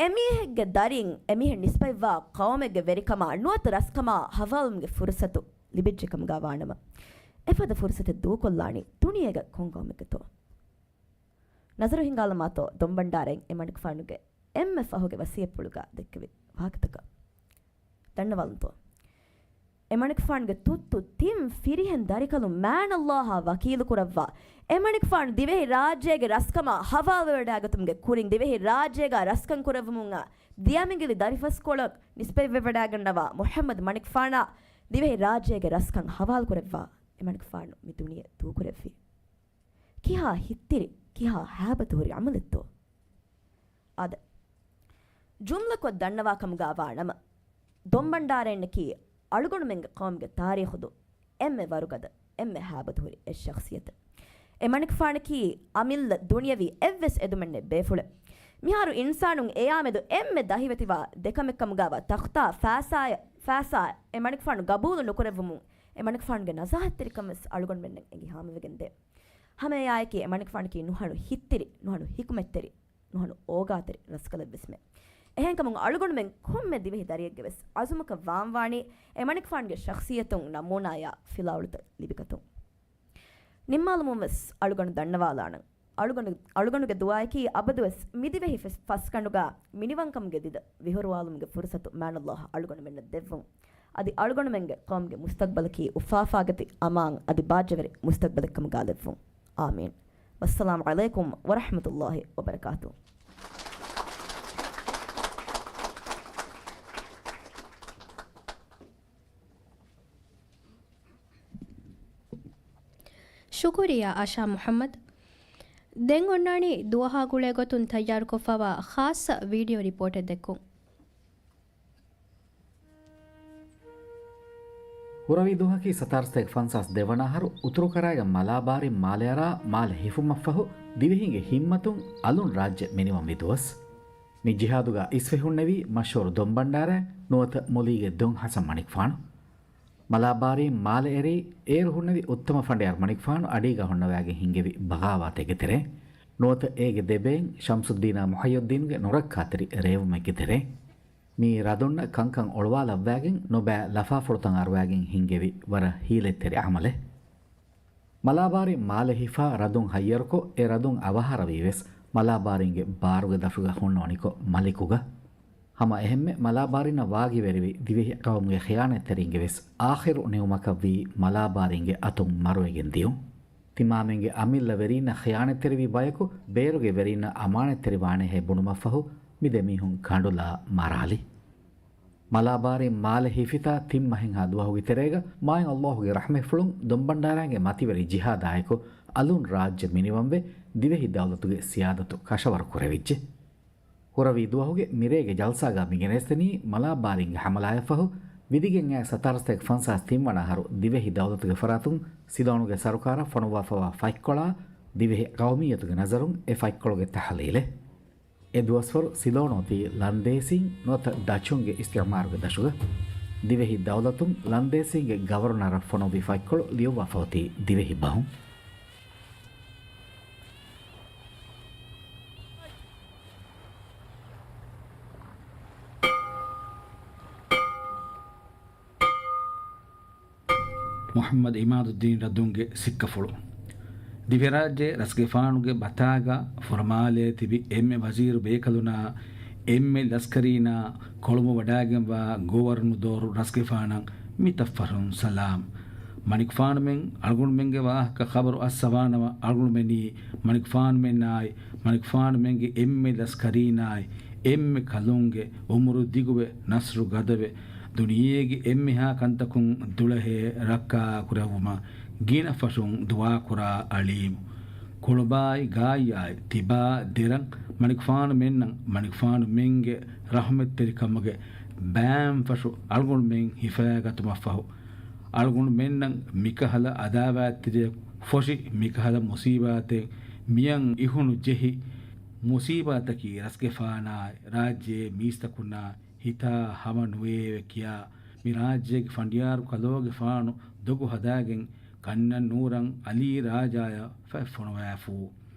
އެމީހެއްގެ ދަރިން އެމީހެއް ނިސްބަތްވާ ޤައުމެއްގެ ވެރިކަމާ ނުވަތަ ރަސްކަމާ ހަވާލުވުމުގެ ފުރުސަތު ލިބިއްޖެ ކަމުގާ ވާނަމަ، އެފަދަ ފުރުސަތެއް ދޫކޮށްލާނީ ދުނިޔޭގެ ކޮން ޤައުމެއްގެތޯ؟ ނަޒަރު ހިންގާލަމާތޯ ދޮންބަންޑާރައިން އެމަނިކުފާނުގެ އެންމެ ފަހުގެ ވަސިއްޔަތްޕުޅުގާ ދެއްކެވި ވާހަކަތަކަށް؟ ދަންނަވާލަންތޯ؟ އެމަނިކުފާނުގެ ތުއްތު ތިން ފިރިހެން ދަރިކަލުން މާނައްލާހާ ވަކީލު ކުރައްވާ، އެމަނިކުފާނު ދިވެހި ރާއްޖޭގެ ރަސްކަމާ ހަވާލުވެވަޑައިގަތުމުގެ ކުރިން ދިވެހި ރާއްޖޭގާ ރަސްކަން ކުރެއްވުމުން އާ ދިޔަމިނގިލި ދަރިފަސްކޮޅަށް ނިސްބަތްވެވަޑައިގަންނަވާ މުޙައްމަދު މަނިކުފާނާ ދިވެހި ރާއްޖޭގެ ރަސްކަން ހަވާލު ކުރެއްވާ، އެމަނިކުފާނު މި ދުނިޔެ ދޫކުރެއްވި. ކިހާ ހިތްތިރި، ކިހާ ހައިބަތު ހުރި ޢަމަލެއްތޯ؟ އާދެ، ޖުމްލަކޮށް ދަންނަވާ ކަމުގާ ވާނަމަ، ދޮންބަންޑާރައިންނަކީ އަޅުގަނޑުމެންގެ ޤައުމުގެ ތާރީޚުދު އެންމެ ވަރުގަދަ، އެންމެ ހައިބަތު ހުރި އެއް ޝަޚްޞިއްޔަތެއް. އެމަނިކުފާނަކީ އަމިއްލަ ދުނިޔަވީ އެއްވެސް އެދުމެއް ނެތް ބޭފުޅެއް. މިހާރު އިންސާނުން އެޔާމެދު އެންމެ ދަހިވެތިވާ ދެކަމެއްކަމުގާވާ ތަޚްތާ ފައިސާއެއް، ފައިސާ އެމަނިކުފާނު ގަބޫލު ނުކުރެއްވުމުން، އެމަނިކުފާނުގެ ނަޒާހަތްތެރިކަން ވެސް އަޅުގަނޑުމެންނަށް އެނގި ހާމަވެގެންދޭ. ހަމައެއާއެކީ އެމަނިކުފާނަކީ ނުހަނު ހިތްތިރި، ނުހަނު ހިކުމަތްތެރި، ނުހަނު އޯގާތެރި ރަސްކަލެއްވެސްމެ. އެހެންކަމުން އަޅުގަނޑުމެން ކޮންމެ ދިވެހި ދަރިއެއްގެ ވެސް އަޒުމަކަށް ވާންވާނީ އެމަނިކުފާނުގެ ޝަޚްޞިއްޔަތުން ނަމޫނާޔާ ފިލާވަޅުތައް ލިބިގަތުން. ނިންމާލުމުން ވެސް އަޅުގަނޑު ދަންނަވާލާނަން. އަޅުގަނޑު، އަޅުގަނޑުގެ ދުޢާއަކީ އަބަދުވެސް މިދިވެހި ފެސް-، ފަސްގަނޑުގާ މިނިވަންކަމުގެ ދިދަ ވިހުރުވާލުމުގެ ފުރުސަތު މާނައްލާހު އަޅުގަނޑުމެންނަށް ދެއްވުން. އަދި އަޅުގަނޑުމެންގެ ޤައުމުގެ މުސްތަޤްބަލަކީ އުފާފާގަތި އަމާން އަދި ބާއްޖަވެރި މުސްތަޤްބަލެއްކަމުގާ ލެއްވުން. އާމީން. ވައްސަލާމު ޢަލައިކުމް ވަރަޙްމަތުﷲި ވަބަރަކާތުހު. ޝުކުރިއްޔާ އާޝާ މުޙައްމަދު. ދެން އޮންނާނީ ދުވަހާ ގުޅޭ ގޮތުން ތައްޔާރުކޮށްފަވާ ޚާއްޞަ ވީޑިއޯ ރިޕޯޓެއް ދެއްކުން. ހުރަވީ ދުވަހަކީ ސަތާރަ ސަތޭކަ ފަންސާސް ދެވަނަ އަހަރު އުތުރުކަރާގެ މަލާބާރިން މާލެއަރާ މާލެ ހިފުމަށްފަހު ދިވެހިންގެ ހިންމަތުން އަލުން ރާއްޖެ މިނިވަންވި ދުވަސް. މި ޖިހާދުގަ އިސްވެ ހުންނެވީ މަޝްހޫރު ދޮންބަންޑާރަ ނުވަތަ މުލީގެ ދޮން ހަސަން މަނިކުފާނު. މަލާބާރީން މާލެ އެރީ، އޭރު ހުންނެވި އުއްތަމަ ފަނޑިޔާރު މަނިކުފާނު އަޑީގަ ހުންނަވައިގެން ހިންގެވި ބަޣާވާތެއްގެ ތެރޭ، ނުވަތަ އޭގެ ދެބޭން ޝަމްސުއްދީނާ މުޙައްޔައްދީނުގެ ނުރައްކާތެރި ރޭވުމެއްގެ ތެރޭ. މިއީ ރަދުންނަށް ކަންކަން އޮޅުވާލައްވައިގެން ނުބައި ލަފާފުޅުތައް އަރުވައިގެން ހިންގެވި ވަރަށް ހީލަތްތެރި ޢަމަލެއް. މަލާބާރިން މާލެ ހިފާ ރަދުން ހައްޔަރުކޮށް، އެ ރަދުން އަވަހާރަވީވެސް މަލާބާރިންގެ ބާރުގެ ދަށުގަ ހުންނަވަނިކޮށް މަލިކުގަ. ހަމަ އެހެންމެ މަލާބާރިންނަށް ވާގިވެރިވި ދިވެހި ޤައުމުގެ ޚިޔާނަތްތެރިންގެ ވެސް އާޚިރު ނިޢުމަކަށްވީ މަލާބާރިންގެ އަތުން މަރުވެގެން ދިޔުން. ތިމާމެންގެ އަމިއްލަ ވެރީންނަށް ޚިޔާނަތްތެރިވި ބަޔަކު ބޭރުގެ ވެރީންނަށް އަމާނަތްތެރިވާނޭހޭ ބުނުމަށްފަހު، މި ދެމީހުން ކަނޑުލާ މަރާލި. މަލާބާރިން މާލެ ހިފިތާ ތިން މަހެއްހާ ދުވަހުގެ ތެރޭގަ މާތް އައްލާހުގެ ރަޙްމަތްފުޅުން ދޮންބަންޑާރާގެ މަތިވެރި ޖިހާދާއެކު އަލުން ރާއްޖެ މިނިވަންވެ، ދިވެހި ދައުލަތުގެ ސިޔާދަތު ކަށަވަރު ކުރެވިއްޖެ. ހުރަވީ ދުވަހުގެ މިރޭގެ ޖަލްސާގަ މިގެނެސްދެނީ މަލާބާރިންގެ ހަމަލާއަށްފަހު ވިދިގެން އައި ސަތާރަ ސަތޭކަ ފަންސާސް ތިން ވަނަ އަހަރު ދިވެހި ދައުލަތުގެ ފަރާތުން ސިލޯނުގެ ސަރުކާރަށް ފޮނުވާފަވާ ފަތްކޮޅާ، ދިވެހި ޤައުމިއްޔަތުގެ ނަޒަރުން އެ ފަތްކޮޅުގެ ތަޙްލީލެއް. އެ ދުވަސްވަރު ސިލޯނު އޮތީ ލަންދޭސީން ނުވަތަ ޑަޗުންގެ އިސްތިޢުމާރުގެ ދަށުގަ. ދިވެހި ދައުލަތުން ލަންދޭސީންގެ ގަވަރުނަރަށް ފޮނުއްވި ފަތްކޮޅު ލިޔުއްވާފަ އޮތީ ދިވެހި ބަހުން. މުޙައްމަދު އިމާދުއްދީން ރަދުންގެ ސިއްކަފުޅު. ދިވެހިރާއްޖެ ރަސްގެފާނުގެ ބަތާގަ ފުރަމާލޭ ތިބި އެންމެ ވަޒީރު ބޭކަލުނާ، އެންމެ ލަސްކަރީނާ، ކޮޅުމަށް ވަޑާގެންވާ ގޮވަރުނުދޯރު ރަސްގެފާނަށް މިތައްފަށުން ސަލާމް. މަނިކުފާނުމެން އަޅުގަނޑުމެންގެ ވާހަކަ ޚަބަރު އައްސަވާނަމަ، އަޅުގަނޑުމެނީ މަނިކުފާނުމެންނާއި، މަނިކުފާނުމެންގެ އެންމެ ލަސްކަރީނާއި، އެންމެ ކަލުންގެ އުމުރު ދިގުވެ، ނަސްރު ގަދަވެ، ދުނިޔޭގެ އެންމެހާ ކަންތަކުން ދުޅަހެޔޮ ރައްކާ ކުރެއްވުމަށް ގިނަ ފަށުން ދުޢާ ކުރާ އަޅީމު. ކުޅުބާއި ގާތްޔާއި ތިބާ ދެރަން މަނިކުފާނުމެންނަށް މަނިކުފާނުމެންގެ ރަޙްމަތްތެރިކަމުގެ ބައިން ފަށު އަޅުގަނޑުމެން ހިފައިގަތުމަށްފަހު، އަޅުގަނޑުމެންނަށް މިކަހަލަ އަދާވާތްތެރިޔަކު ފޮށި، މިކަހަލަ މުސީބާތެއް މިއަށް އިހުނު ޖެހި، މުސީބާތަކީ ރަސްގެފާނާއި ރާއްޖޭ މީސްތަކުންނާ ހިތާ ހަމަ ނުވެއެވެ ކިޔާ، މި ރާއްޖޭގެ ފަނޑިޔާރު ކަލޯގެފާނު ދޮގު ހަދާގެން ކަންނަން ނޫރަން އަލީ ރާޖާޔަށް ފަތް ފޮނުވާފޫ.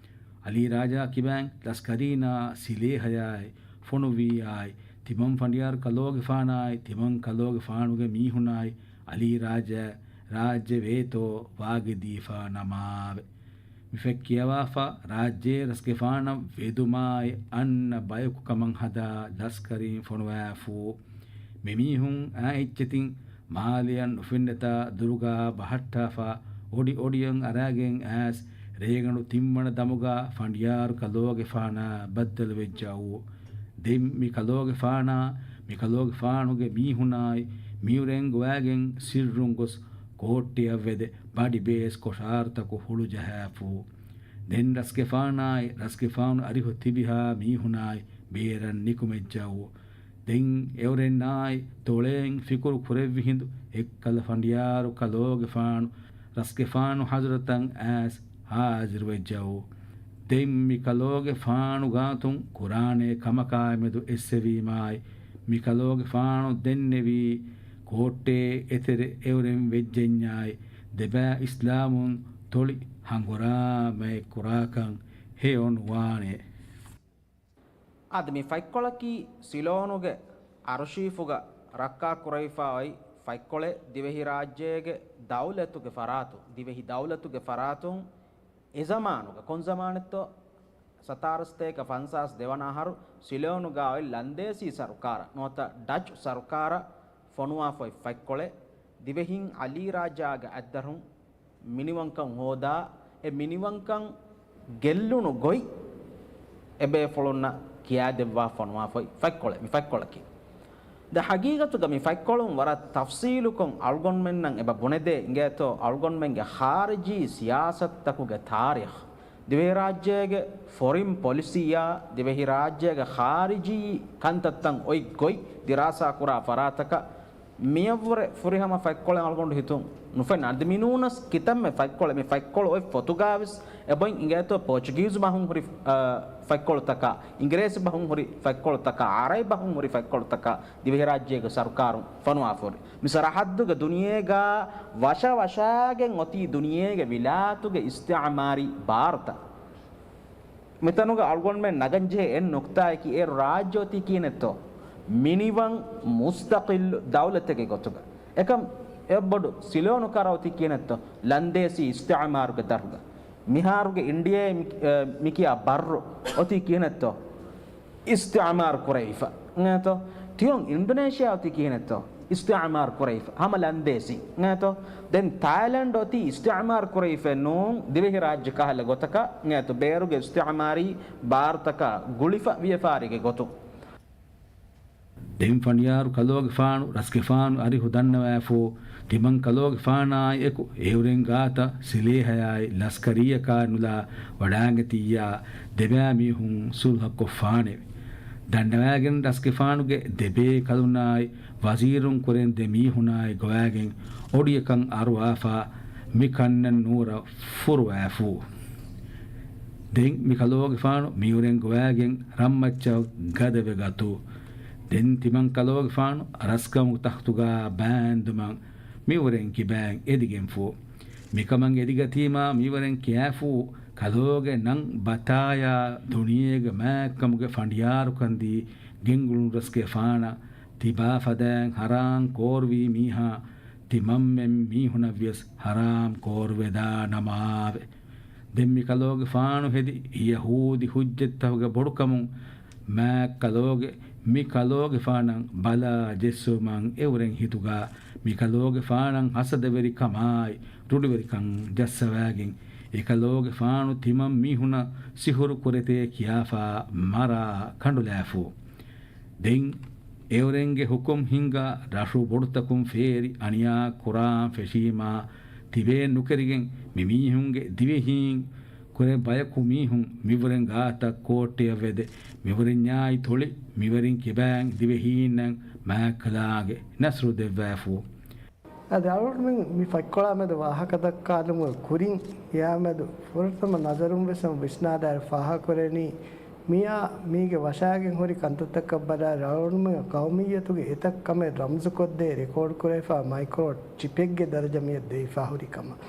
އަލީ ރާޖާ ކިބައިން ލަސްކަރީނާ ސިލޭހަޔާއި ފޮނުވީއާއި، ތިމަން ފަނޑިޔާރު ކަލޯގެފާނާއި، ތިމަން ކަލޯގެފާނުގެ މީހުނާއި، އަލީ ރާޖާ ރާއްޖެ ވޭތޯ ވާގިދީފާ ނަމާވެ. މި ފަތް ކިޔަވާފަ، ރާއްޖޭ ރަސްގެފާނަށް ވެދުމާއި އަންނަ ބަޔަކު ކަމަށް ހަދާ ލަސްކަރީން ފޮނުވާފޫ. މި މީހުން އާ އެއްޗެތިން މާލެއަށް ނުފެންނަތާ ދުރުގާ ބަހައްޓާފަ، އޮޑި އޮޑިއަށް އަރާގެން އައިސް، ރޭގަނޑު ތިންވަނަ ދަމުގާ ފަނޑިޔާރު ކަލޯގެފާނާ ބައްދަލުވެއްޖައޫ. ދެން މި ކަލޯގެފާނާ، މި ކަލޯގެފާނުގެ މީހުނާއި، މިއުރެން ގޮވާގެން ސިއްރުން ގޮސް ކޯއްޓެއަށް ވެދެ، ބަޑިބޭސް ކޮށާރުތަކު ހުޅުޖަހާފޫ. ދެން ރަސްގެފާނާއި، ރަސްގެފާނު އަރިހު ތިބިހާ މީހުނާއި، ބޭރަށް ނިކުމެއްޖައޫ. ދެން އެއުރެންނާއި ތޮޅެއިން ފިކުރު ކުރެއްވި ހިނދު އެއްކަލަ ފަނޑިޔާރު ކަލޯގެފާނު ރަސްގެފާނު ޙަޟްރަތަށް އައިސް ޙާޟިރުވެއްޖައޫ. ދެން މި ކަލޯގެފާނު ގާތުން ކުރާނޭ ކަމަކާމެދު އެއްސެވީމާއި، މި ކަލޯގެފާނު ދެންނެވީ ކޯއްޓޭ އެތެރެ އެއުރެން ވެއްޖެންޏާއި، ދެބައި އިސްލާމުން ތޮޅި ހަނގުރާމައެއް ކުރާކަން ހެޔޮ ނުވާނެ. އަދި މި ފަތްކޮޅަކީ ސިލޯނުގެ އަރުޝީފުގަ ރައްކާކުރެވިފަ އޮތް ފަތްކޮޅެއް. ދިވެހިރާއްޖޭގެ ދައުލަތުގެ ފަރާތު، ދިވެހި ދައުލަތުގެ ފަރާތުން އެ ޒަމާނުގަ، ކޮން ޒަމާނެއްތޯ؟ ސަތާރަ ސަތޭކަ ފަންސާސް ދެވަނަ އަހަރު ސިލޯނުގަ އޮތް ލަންދޭސީ ސަރުކާރަށް ނުވަތަ ޑަޗް ސަރުކާރަށް ފޮނުވާފައި ފަތްކޮޅެއް. ދިވެހިން އަލީ ރާޖާގެ އަތްދަށުން މިނިވަންކަން ހޯދާ، އެ މިނިވަންކަން ގެއްލުނު ގޮތް އެބޭފުޅުންނަށް ކިޔާދެއްވާ ފޮނުވާފައި ފަތްކޮޅެއް މި ފަތްކޮޅަކީ. ދެ ހަގީގަތުގަ މި ފަތްކޮޅުން ވަރަށް ތަފްސީލުކޮށް އަޅުގަނޑުމެންނަށް އެބަ ބުނެދޭ އިނގޭތޯ، އަޅުގަނޑުމެންގެ ޚާރިޖީ ސިޔާސަތުތަކުގެ ތާރީޚް، ދިވެހިރާއްޖޭގެ ފޮރިން ޕޮލިސީއާ، ދިވެހިރާއްޖޭގެ ޚާރިޖީ ކަންތައްތައް އޮތް ގޮތް ދިރާސާކުރާ ފަރާތަކަށް މިއަށްވުރެ ފުރިހަމަ ފަތްކޮޅެއް އަޅުގަނޑު ހިތުން ނުފެންނަ. އަދި މިނޫނަސް ކިތަންމެ ފަތްކޮޅެއް، މި ފަތްކޮޅު އޮތް ފޮތުގާވެސް އެބައިން އިނގޭތޯ ޕޯޗުގީޒު ބަހުން ހުރި، އަ، ފަތްކޮޅުތަކާ، އިނގިރޭސި ބަހުން ހުރި ފަތްކޮޅުތަކާ، އަރަބި ބަހުން ހުރި ފަތްކޮޅުތަކާ ދިވެހިރާއްޖޭގެ ސަރުކާރުން ފޮނުވާފަހުރި. މި ސަރަހައްދުގެ ދުނިޔޭގާ ވަށަވަށާގެން އޮތީ ދުނިޔޭގެ ވިލާތުގެ އިސްތިޢުމާރީ ބާރުތައް. މިތަނުގަ އަޅުގަނޑުމެން ނަގަންޖެހޭ އެއް ނުކްތާއަކީ އޭރު ރާއްޖެ އޮތީ ކިހިނެއްތޯ؟ މިނިވަން މުސްތަޤިއްލު ދައުލަތެއްގެ ގޮތުގަ. އެކަމް އެއްބޮޑު ސިލޯނު ކަރަށް އޮތީ ކިހިނެއްތޯ؟ ލަންދޭސީ އިސްތިޢުމާރުގެ ދަށުގަ. މިހާރުގެ އިންޑިއާއޭ މި، އެ، މިކިޔާ ބައްރު އޮތީ ކިހިނެއްތޯ؟ އިސްތިޢުމާރު ކުރެވިފަ. އިނގޭތޯ؟ ތިޔޮން އިންޑޮނޭޝިއާ އޮތީ ކިހިނެއްތޯ؟ އިސްތިޢުމާރު ކުރެވިފަ. ހަމަ ލަންދޭސީ. އިނގޭތޯ؟ ދެން ތާއިލެންޑް އޮތީ އިސްތިޢުމާރު ކުރެވިފައެއް ނޫން، ދިވެހިރާއްޖެ ކަހަލަ ގޮތަކަށް. އިނގޭތޯ؟ ބޭރުގެ އިސްތިޢުމާރީ ބާރުތަކާ ގުޅިފަ ވިޔަފާރީގެ ގޮތުން. ދެން ފަނޑިޔާރު ކަލޯގެފާނު ރަސްގެފާނު އަރިހު ދަންނަވާފޯ، ތިމަން ކަލޯގެފާނާއި އެކު އެއުރެން ގާތަށް ސިލޭހަޔާއި ލަސްކަރީއަކާ ނުލާ ވަޑާނގެތިއްޔާ ދެބައިމީހުން ސުލްހަކޮށްފާނެވެ. ދަންނަވައިގެން ރަސްގެފާނުގެ ދެބޭކަލުންނާއި ވަޒީރުން ކުރެން ދެ މީހުނާއި ގޮވައިގެން އޮޑިއަކަށް އަރުވާފާ މި ކަންނަން ނޫރަށް ފުރުވާފޫ. ދެން މި ކަލޯގެފާނު މިއުރެން ގޮވައިގެން ރަންމައްޗަށް ގަދަވެ ގަތޫ. ދެން ތިމަން ކަލޯގެފާނު ރަސްކަމުގެ ތަޚްތުގާ ބާންދުމަށް މިއުރެން ކިބައިން އެދިގެންފޫ. މިކަމަށް އެދިގަތީމާ މިއުރެން ކިޔާފޫ ކަލޯގެ ނަން ބަތާޔާ ދުނިޔޭގެ މާތްކަމުގެ ފަނޑިޔާރުކަންދީ ގެންގުޅުނު ރަސްގެފާނަށް ތިބާ ފަދައިން ހަރާން ކޯރުވީ މީހާ ތިމަންމެން މީހުނަށްވިޔަސް ހަރާމް ކޯރުވެދާނަމާވެ. ދެން މި ކަލޯގެފާނު ހެދި ޔަހޫދި ހުއްޖަތްތަކުގެ ބޮޑުކަމުން މާތް ކަލޯގެ މި ކަލޯގެފާނަށް ބަލާ ޖެއްސުމަށް އެއުރެން ހިތުގާ މި ކަލޯގެފާނަށް ހަސަދަވެރިކަމާއި ރުޅިވެރިކަން ޖައްސަވައިގެން އެ ކަލޯގެފާނު ތިމަން މީހުނަށް ސިހުރު ކުރެތޭ ކިޔާފާ މަރާ ކަނޑުލާފޫ. ދެން އެއުރެންގެ ހުކުމް ހިންގާ ރަށު ބޮޑުތަކުން ފޭރި އަނިޔާ ކުރާން ފެށީމާ ތިބޭން ނުކެރިގެން މި މީހުންގެ ދިވެހީން ކުރެ ބަޔަކު މީހުން މިވުރެން ގާތަށް ކޯއްޓެއަށް ވެދެ މިވުރެންޏާއި ތޮޅި މިވެރިން ކިބައިން ދިވެހީންނަށް މާތްކަލާގެ ނަސްރު ދެއްވާފޫ. އަދި އަޅުގަނޑުމެން މި ފަތްކޮޅާ މެދު ވާހަކަ ދައްކާލުމުގެ ކުރިން، އެއާ މެދު ފުރަތަމަ ނަޒަރުން ވެސް ވިސްނާލާއިރު ފާހަގަކުރެވެނީ، މިއާ މީގެ ވަށާގެން ހުރި ކަންތައްތަކަށް ބަލާއިރު، އަޅުގަނޑުމެން ޤައުމިއްޔަތުގެ އެތައް ކަމެއް ރަމްޒުކޮށްދޭ ރެކޯޑް ކުރެވިފާ މައިކްރޯ ޗިޕެއްގެ ދަރަޖަ މިއަށް ދެވިފާ ހުރި ކަމަށް.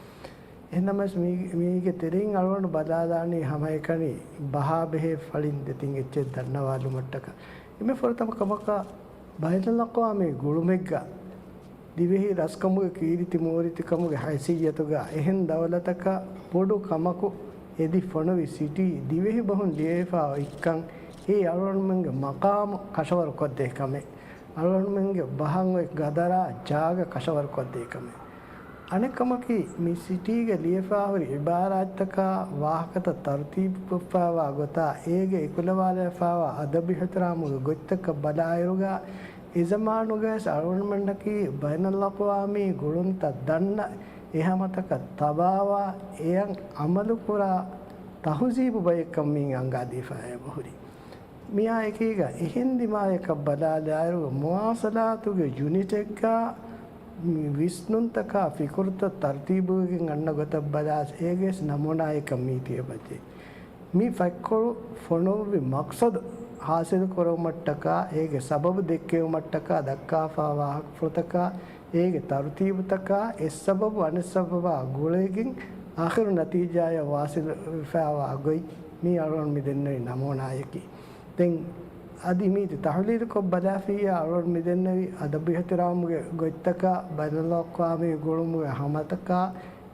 އެހެންނަމަވެސް މީ-، މީގެ ތެރެއިން އަޅުގަނޑު ބަލާލާނީ ހަމައެކަނި ބަހާ ބެހޭ ފަޅިން ދެތިން އެއްޗެއް ދަންނަވާލުމަށްޓަކާ. އެންމެ ފުރަތަމަ ކަމަކަށް ބައިނަލްއަޤްވާމީ ގުޅުމެއްގަ ދިވެހި ރަސްކަމުގެ ކީރިތި މޫރިތިކަމުގެ ހައިސިއްޔަތުގަ އެހެން ދައުލަތަކަށް ބޮޑު ކަމަކު އެދި ފޮނުވި ސިޓީ ދިވެހި ބަހުން ލިޔެވިފާ އޮތްކަން އެއީ އަޅުގަނޑުމެންގެ މަޤާމު ކަށަވަރުކޮށްދޭ ކަމެއް. އަޅުގަނޑުމެންގެ ބަހަށް އޮތް ގަދަރާ ޖާގަ ކަށަވަރުކޮށްދޭ ކަމެއް. އަނެއް ކަމަކީ، މި ސިޓީގަ ލިޔެފާހުރި އިބާރާތްތަކާ ވާހަކަތައް ތަރުތީބުކޮށްފާވާ ގޮތާ، އޭގެ އެކުލަވާލައިފާވާ އަދަބު އިޙްތިރާމުގެ ގޮތްތަކަށް ބަލާއިރުގަ، އެ ޒަމާނުގަވެސް އަޅުގަނޑުމެންނަކީ ބައިނަލްއަޤްވާމީ ގުޅުންތައް ދަންނަ، އެހަމަތަކަށް ތަބާވާ، އެއަށް ޢަމަލުކުރާ ތަހުޒީބު ބައެއްކަން މިއިން އަންގާދީފާ އެބަހުރި. މިއާ އެކީގަ އެހެން ދިމާޔަކަށް ބަލާލާއިރު، މުވާސަލާތުގެ ޔުނިޓެއްގަ މި ވިސްނުންތަކާ ފިކުރުތައް ތަރުތީބުވެގެން އަންނަ ގޮތަށް ބަލާސް އޭގެސް ނަމޫނާއެއްކަން މީތި އެބަޖެހޭ. މި ފަތްކޮޅު ފޮނުއްވި މަޤްޞަދު ހާސިލު ކުރުވުމަށްޓަކާ، އޭގެ ސަބަބު ދެއްކެވުމަށްޓަކާ ދައްކާފާ ވާހަކަފުޅުތަކާ، އޭގެ ތަރުތީބުތަކާ، އެއްސަބަބު އަނެއްސަބަބާ ގުޅިގެން އާޚިރު ނަތީޖާޔަށް ވާސިލުވެފާވާ ގޮތް މީ އަޅުގަނޑު މި ދެންނެވި ނަމޫނާޔަކީ. ދެން އަދި މީތި ތަޙްލީލުކޮށް ބަލާފިއްޔާ އަޅުގަނޑު މި ދެންނެވި އަދަބު އިޙްތިރާމުގެ ގޮތްތަކާ، ބައިނަލްއަޤްވާމީ ގުޅުމުގެ ހަމަތަކާ،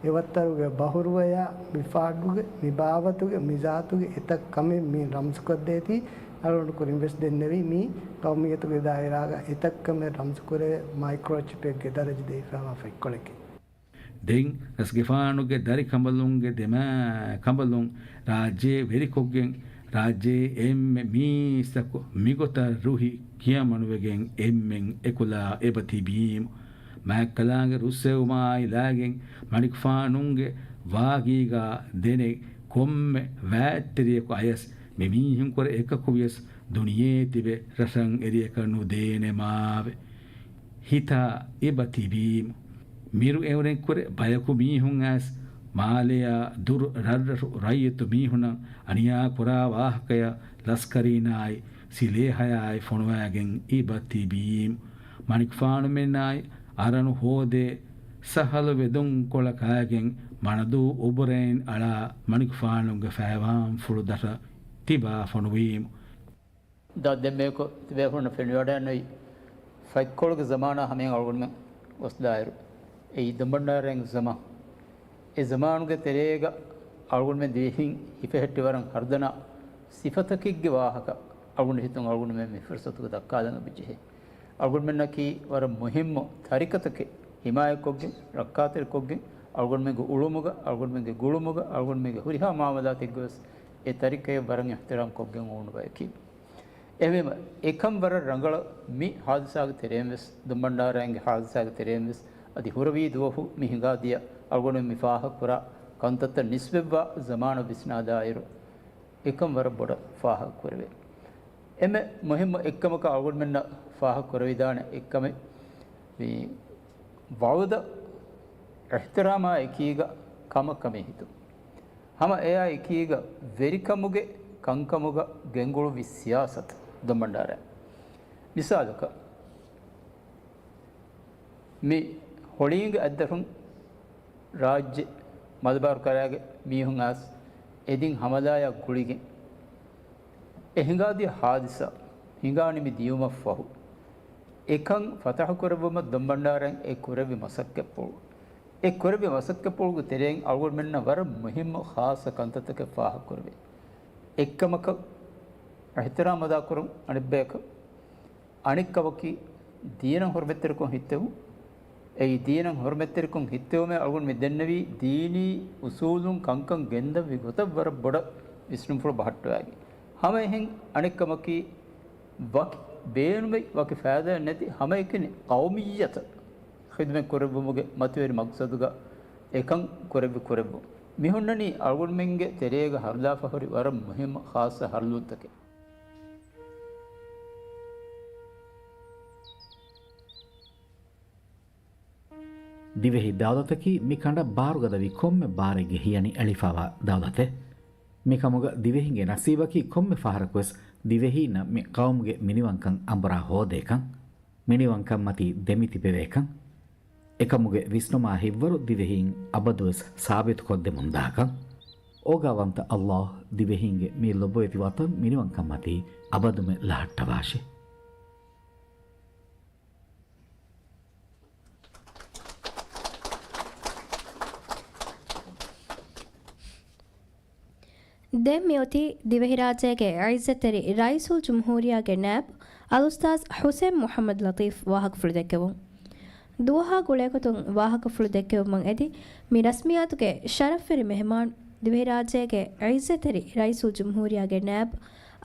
އެވައްތަރުގެ ބަހުރުވަޔާ، މި ފާޑުގެ، މި ބާވަތުގެ، މި ޒާތުގެ އެތައް ކަމެއް މި ރަމްޒުކޮށްދޭތީ، އަޅުގަނޑު ކުރިން ވެސް ދެންނެވީ މީ ޤައުމިއްޔަތުގެ ދާއިރާގަ އެތައް ކަމެއް ރަމްޒުކުރެވޭ މައިކްރޯޗިޕެއްގެ ދަރަޖަ ދެވިފާވާ ފަތްކޮޅެކޭ. ދެން ރަސްގެފާނުގެ ދަރި ކަނބަލުންގެ ދެމާ ކަނބަލުން ރާއްޖޭ ވެރިކޮށްގެން، ރާއްޖޭ އެންމެ މީސްތަކު މިގޮތަށް ރުހި ކިޔަމަނުވެގެން އެންމެން އެކުލާ އެބަ ތިބީމު. މާތްކަލާނގެ ރުއްސެވުމާއި ލާގެން މަނިކުފާނުންގެ ވާގީގާ ދެނެ ކޮންމެ ވާތްތެރިޔަކު އަޔަސް މި މީހުންކުރެ އެކަކު ވިޔަސް ދުނިޔެ ތިބެ ރަށަށް އެރިޔަކަށް ނުދޭނެ މާވެ. ހިތާ އެބަ ތިބީމު. މިރު އެއުރެން ކުރެ ބަޔަކު މީހުން އައިސް މާލެޔާ ދުރު ރަށްރަށު ރައްޔިތު މީހުނަށް އަނިޔާ ކުރާ ވާހަކަޔަށް ލަސްކަރީނާއި ސިލޭހަޔާއި ފޮނުވާގެން އެބަ ތިބީމު. މަނިކުފާނުމެންނާއި އަރަނު ހޯދޭ ސަހަލު ވެދުންކޮޅަށް ކާގެން މަނަދޫ އުބުރައިން އަޅާ މަނިކުފާނުގެ ފައިވާންފުޅު ދަށަށް ތިބާ ފޮނުވީމު. ދާ ދެންމެއަކު ތިބޭފުޅުންނަށް ފެނިވަޑައިގަންނަވީ ފަތްކޮޅުގެ ޒަމާނާ ހަމައިން އަޅުގަނޑުމެން ގޮސްލާއިރު، އެއީ ދޮންބަންޑާރައިން ޒަމާން. އެ ޒަމާނުގެ ތެރޭގަ އަޅުގަނޑުމެން ދިވެހިން ހިފެހެއްޓި ވަރަށް ހަރުދަނާ ސިފަތަކެއްގެ ވާހަކަ އަޅުގަނޑު ހިތުން އަޅުގަނޑުމެން މި ފުރުސަތުގަ ދައްކާލަން އެބަޖެހޭ. އަޅުގަނޑުމެންނަކީ ވަރަށް މުހިއްމު ތަރިކަތަކެއް ހިމާޔަތްކޮށްގެން، ރައްކާތެރިކޮށްގެން، އަޅުގަނޑުމެންގެ އުޅުމުގަ، އަޅުގަނޑުމެންގެ ގުޅުމުގަ، އަޅުގަނޑުމެންގެ ހުރިހާ މުއާމަލާތެއްގަވެސް އެ ތަރިކަޔަށް ވަރަށް އިޙްތިރާމް ކޮށްގެން އުޅުނު ބަޔަކީ. އެހެންވީމަ، އެކަން ވަރަށް ރަނގަޅަށް މި ހާދިސާގެ ތެރެއިން ވެސް، ދޮންބަންޑާރައިންގެ ހާދިސާގެ ތެރެއިން ވެސް، އަދި ހުރެވި ދުވަހު މި ހިނގާދިޔަ އަޅުގަނޑު މި ފާހަގަކުރާ ކަންތައްތައް ނިސްބަތްވާ ޒަމާނަށް ވިސްނާލާއިރު، އެކަން ވަރަށް ބޮޑަށް ފާހަގަކުރެވޭ. އެންމެ މުހިއްމު އެއްކަމަކަށް އަޅުގަނޑުމެންނަށް ފާހަގަކުރެވިދާނެ އެއްކަމެއް މި ވަޢުދަށް އިޙްތިރާމާ އެކީގަ ކަމަށް ކަމޭ ހިތުން. ހަމަ އެއާ އެކީގަ ވެރިކަމުގެ ކަންކަމުގަ ގެންގުޅުއްވި ސިޔާސަތު ދޮންބަންޑާރަ. މިސާލަކަށް، މި ހޮޅީގެ އަތްދަށުން ރާއްޖެ މަލަބާރު ކަރާގެ މީހުން އައިސް އެދިން ހަމަލާޔާ ގުޅިގެން އެ ހިނގާދިޔަ ހާދިސާ ހިނގާނިމި ދިޔުމަށްފަހު، އެކަން ފަތަޙު ކުރެއްވުމަށް ދޮންބަންޑާރައިން އެ ކުރެއްވި މަސައްކަތްޕުޅު، އެ ކުރެއްވި މަސައްކަތްޕުޅުގެ ތެރެއިން އަޅުގަނޑުމެންނަށް ވަރަށް މުހިއްމު ޚާއްޞަ ކަންތައްތަކެއް ފާހަގަކުރެވޭ. އެއްކަމަކަށް އިޙްތިރާމް އަދާކުރުން އަނެއްބަޔަކަށް، އަނެއްކަމަކީ ދީނަށް ހުރުމަތްތެރިކޮށް ހިއްތެވުން. އެއީ ދީނަށް ހުރުމަތްތެރިކޮށް ހިއްތެވުމޭ އަޅުގަނޑު މި ދެންނެވީ ދީނީ އުސޫލުން ކަންކަން ގެންދަންވި ގޮތަށް ވަރަށް ބޮޑަށް ވިސްނުންފުޅު ބަހައްޓަވައިގެން. ހަމައެހެން އަނެއްކަމަކީ ވަކި ބޭނުމެއް ވަކި ފައިދާއެއް ނެތި ހަމައެކަނި ޤައުމިއްޔަތަށް ޚިދުމަތް ކުރެއްވުމުގެ މަތިވެރި މަޤްޞަދުގަ އެކަން ކުރެއްވި ކުރެއްވުން. މި ހުންނަނީ އަޅުގަނޑުމެންގެ ތެރޭގަ ހަރުލާފަ ހުރި ވަރަށް މުހިއްމު ޚާއްޞަ ހަރުލުންތަކެއް. ދިވެހި ދައުލަތަކީ މި ކަނޑަށް ބާރުގަދަވި ކޮންމެ ބާރެއްގެ ހިޔަނި އެޅިފަވާ ދައުލަތެއް. މިކަމުގަ ދިވެހިންގެ ނަސީބަކީ ކޮންމެ ފަހަރަކުވެސް ދިވެހީންނަށް މި ޤައުމުގެ މިނިވަންކަން އަނބުރާ ހޯދޭކަން، މިނިވަންކަންމަތީ ދެމިތިބެވޭކަން، އެކަމުގެ ވިސްނުމާ ހިތްވަރު ދިވެހީން އަބަދުވެސް ސާބިތުކޮށްދެމުންދާކަން. އޯގާވަންތަ ﷲ ދިވެހީންގެ މި ލޮބުވެތި ވަޠަން މިނިވަންކަންމަތީ އަބަދުމެ ލަހައްޓަވާށި. ދެން މިއޮތީ ދިވެހިރާއްޖޭގެ ޢިއްޒަތްތެރި ރައީސުލްޖުމްހޫރިއްޔާގެ ނައިބު އަލްއުސްތާޛް ޙުސެން މުޙައްމަދު ލަޠީފް ވާހަކަފުޅު ދެއްކެވުން. ދުވަހާ ގުޅޭގޮތުން ވާހަކަފުޅު ދެއްކެވުމަށް އެދި، މި ރަސްމިއްޔާތުގެ ޝަރަފްވެރި މެހެމާން، ދިވެހިރާއްޖޭގެ ޢިއްޒަތްތެރި ރައީސުލްޖުމްހޫރިއްޔާގެ ނައިބު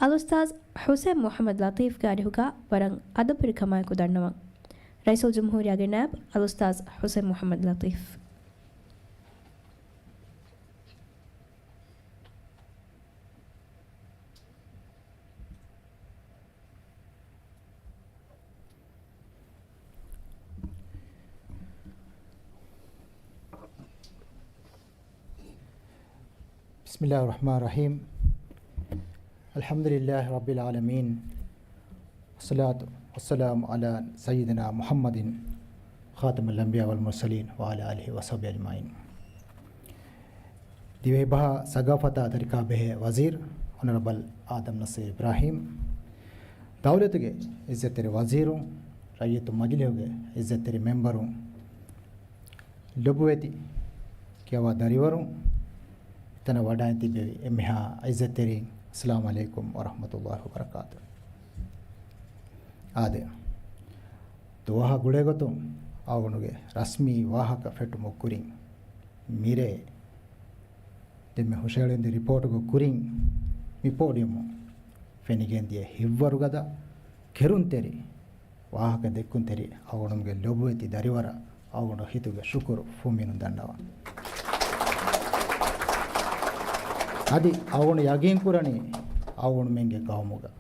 އަލްއުސްތާޛް ޙުސެން މުޙައްމަދު ލަޠީފްގެ އަރިހުގަ ވަރަށް އަދަބުވެރިކަމާއެކު ދަންނަވަން. ރައީސުލްޖުމްހޫރިއްޔާގެ ނައިބު އަލްއުސްތާޛް ޙުސެން މުޙައްމަދު ލަޠީފް. بسم الله الرحمن الرحيم. الحمد لله رب العالمين. والصلاة والسلام على سيدنا محمد خاتم الأنبياء والمرسلين وعلى آله وصحبه أجمعين. ދިވެހިބަހާ ސަގާފަތާ ދަރިކާ ބެހޭ ވަޒީރު އޮނަރަބަލް އާދަމް ނަސީރު އިބްރާހީމް، ދައުލަތުގެ އިއްޒަތްތެރި ވަޒީރުން، ރައްޔިތު މަޖިލިހުގެ އިއްޒަތްތެރި މެންބަރުން، ލޮބުވެތި ކިޔަވާ ދަރިވަރުން، އެތަނަށް ވަޑައިން ތިއްބެވި އެންމެހާ އިއްޒަތްތެރިން، އައްސަލާމު ޢަލައިކުމް ވަރަޙްމަތުﷲި ވަބަރަކާތު. އާދެ، ދުވަހާ ގުޅޭގޮތުން އަޅުގަނޑުގެ ރަސްމީ ވާހަކަ ފެއްޓުމުގެ ކުރިން މިރޭ ދެންމެ ހުށައެޅިންދި ރިޕޯޓުގެ ކުރިން މި ޕޯޑިއަމުން ފެނިގެންދިޔަ ހިތްވަރުގަދަ، ކެރުންތެރި، ވާހަކަ ދެއްކުންތެރި އަޅުގަނޑުމެންގެ ލޮބުވެތި ދަރިވަރަށް އަޅުގަނޑު ހިތުގެ ޝުކުރު ފުންމިނުން ދަންނަވަން. އަދި އަޅުގަނޑު ޔަގީންކުރަނީ އަޅުގަނޑުމެންގެ ގައުމުގަ،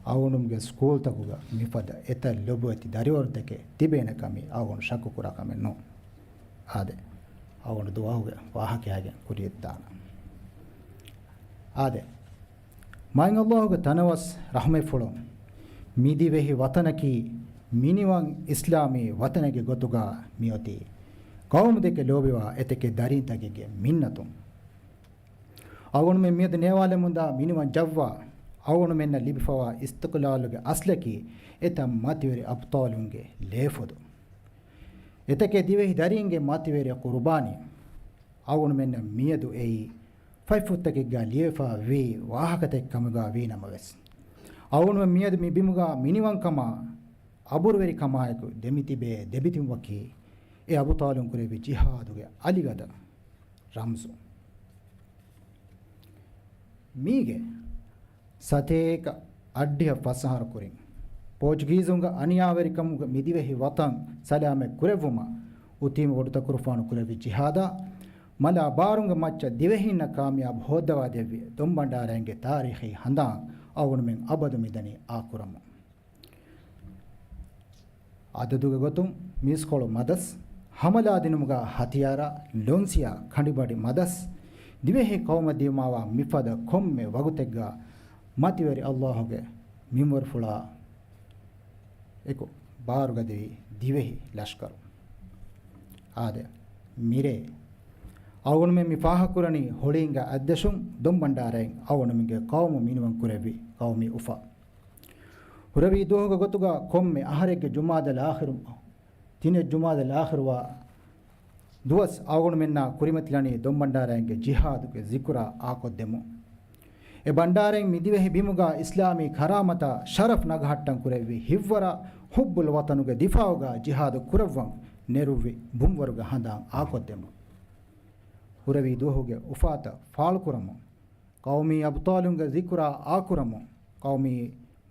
އަޅުގަނޑުމެންގެ ސްކޫލްތަކުގަ މިފަދަ އެތައް ލޮބުވެތި ދަރިވަރުތަކެއް ތިބޭނެ ކަމީ އަޅުގަނޑު ޝައްކު ކުރާ ކަމެއް ނޫން. އާދެ، އަޅުގަނޑު ދުވަހުގެ ވާހަކައިގެން ކުރިއަށްދާނަން. އާދެ، މާތް ﷲ ގެ ތަނަވަސް ރަޙްމަތްފުޅުން، މި ދިވެހި ވަޠަނަކީ މިނިވަން އިސްލާމީ ވަޠަނެއްގެ ގޮތުގަ މިއޮތީ، ޤައުމުދެކެ ލޯބިވާ އެތަކެއް ދަރިންތަކެއްގެ މިންނަތުން. އަޅުގަނޑުމެން މިއަދު ނޭވާލެމުންދާ މިނިވަން ޖައްވާ، އަޅުގަނޑުމެންނަށް ލިބިފަވާ އިސްތިޤްލާލުގެ އަސްލަކީ އެތައް މަތިވެރި އަބްޠާލުންގެ ލޭފުދު. އެތަކެއް ދިވެހި ދަރީންގެ މަތިވެރި ޤުރުބާނީ. އަޅުގަނޑުމެންނަށް މިއަދު އެއީ ފަތްފުށްތަކެއްގަ ލިޔެފަ ވީ ވާހަކަތަކެއް ކަމުގަ ވީނަމަވެސް، އަޅުގަނޑުމެން މިއަދު މި ބިމުގަ މިނިވަންކަމާ އަބުރުވެރިކަމާއެކު ދެމިތިބޭ ދެމިތިބުމަކީ އެ އަބުޠާލުން ކުރެއްވި ޖިހާދުގެ އަލިގަދަ ރަމްޒު. މީގެ ސަތޭކަ އަށްޑިހަ ފަސް އަހަރު ކުރިން، ޕޯޗުގީޒުންގެ އަނިޔާވެރިކަމުގެ މިދިވެހި ވަޠަން ސަލާމަތް ކުރެއްވުމަށް އުތީމު ބޮޑުތަކުރުފާނު ކުރެއްވި ޖިހާދާ، މަލާ ބާރުންގެ މައްޗަށް ދިވެހީންނަށް ކާމިޔާބު ހޯއްދަވާދެއްވި ދޮންބަންޑާރައިންގެ ތާރީޚީ ހަނދާން އަޅުގަނޑުމެން އަބަދު މިދަނީ އާކުރަމުން. އަދަދުގެ ގޮތުން މީސްކޮޅު މަދަސް، ހަމަލާދިނުމުގަ ހަތިޔާރާ، ލޮންސިޔާ، ކަނޑިބަޑި މަދަސް، ދިވެހި ޤައުމަށް ދިޔުމާވާ މިފަދަ ކޮންމެ ވަގުތެއްގަ މަތިވެރި އައްލާހުގެ މިންވަރުފުޅާ އެކު ބާރުގަދަވި ދިވެހި ލަޝްކަރު. އާދެ، މިރޭ އަޅުގަނޑުމެން މި ފާހަގަކުރަނީ ހޮޅީންގެ އަތްދަށުން ދޮންބަންޑާރައިން އަޅުގަނޑުމެންގެ ޤައުމު މިނިވަން ކުރެއްވި ޤައުމީ އުފާ. ހުރެވި ދުވަހުގެ ގޮތުގަ ކޮންމެ އަހަރެއްގެ ޖުމާދަލް އާޚިރު، ތިނެއް ޖުމާދަލް އާޚިރުވާ ދުވަސް އަޅުގަނޑުމެންނާ ކުރިމަތިލަނީ ދޮންބަންޑާރައިންގެ ޖިހާދުގެ ޒިކުރާ އާކޮށްދެމުން. އެ ބަންޑާރައިން މި ދިވެހި ބިމުގަ އިސްލާމީ ކަރާމަތާ ޝަރަފް ނަގަހައްޓަން ކުރެއްވި ހިއްވަރާ ޙުއްބުލް ވަޠަނުގެ ދިފާޢުގަ ޖިހާދު ކުރައްވަން ނެރުއްވި ބުންވަރުގެ ހަނދާން އާކޮށްދެމުން. ހުރެވި ދުވަހުގެ އުފާތައް ފާޅުކުރަމުން، ޤައުމީ އަބްޠާލުންގެ ޒިކުރާ އާކުރަމުން، ޤައުމީ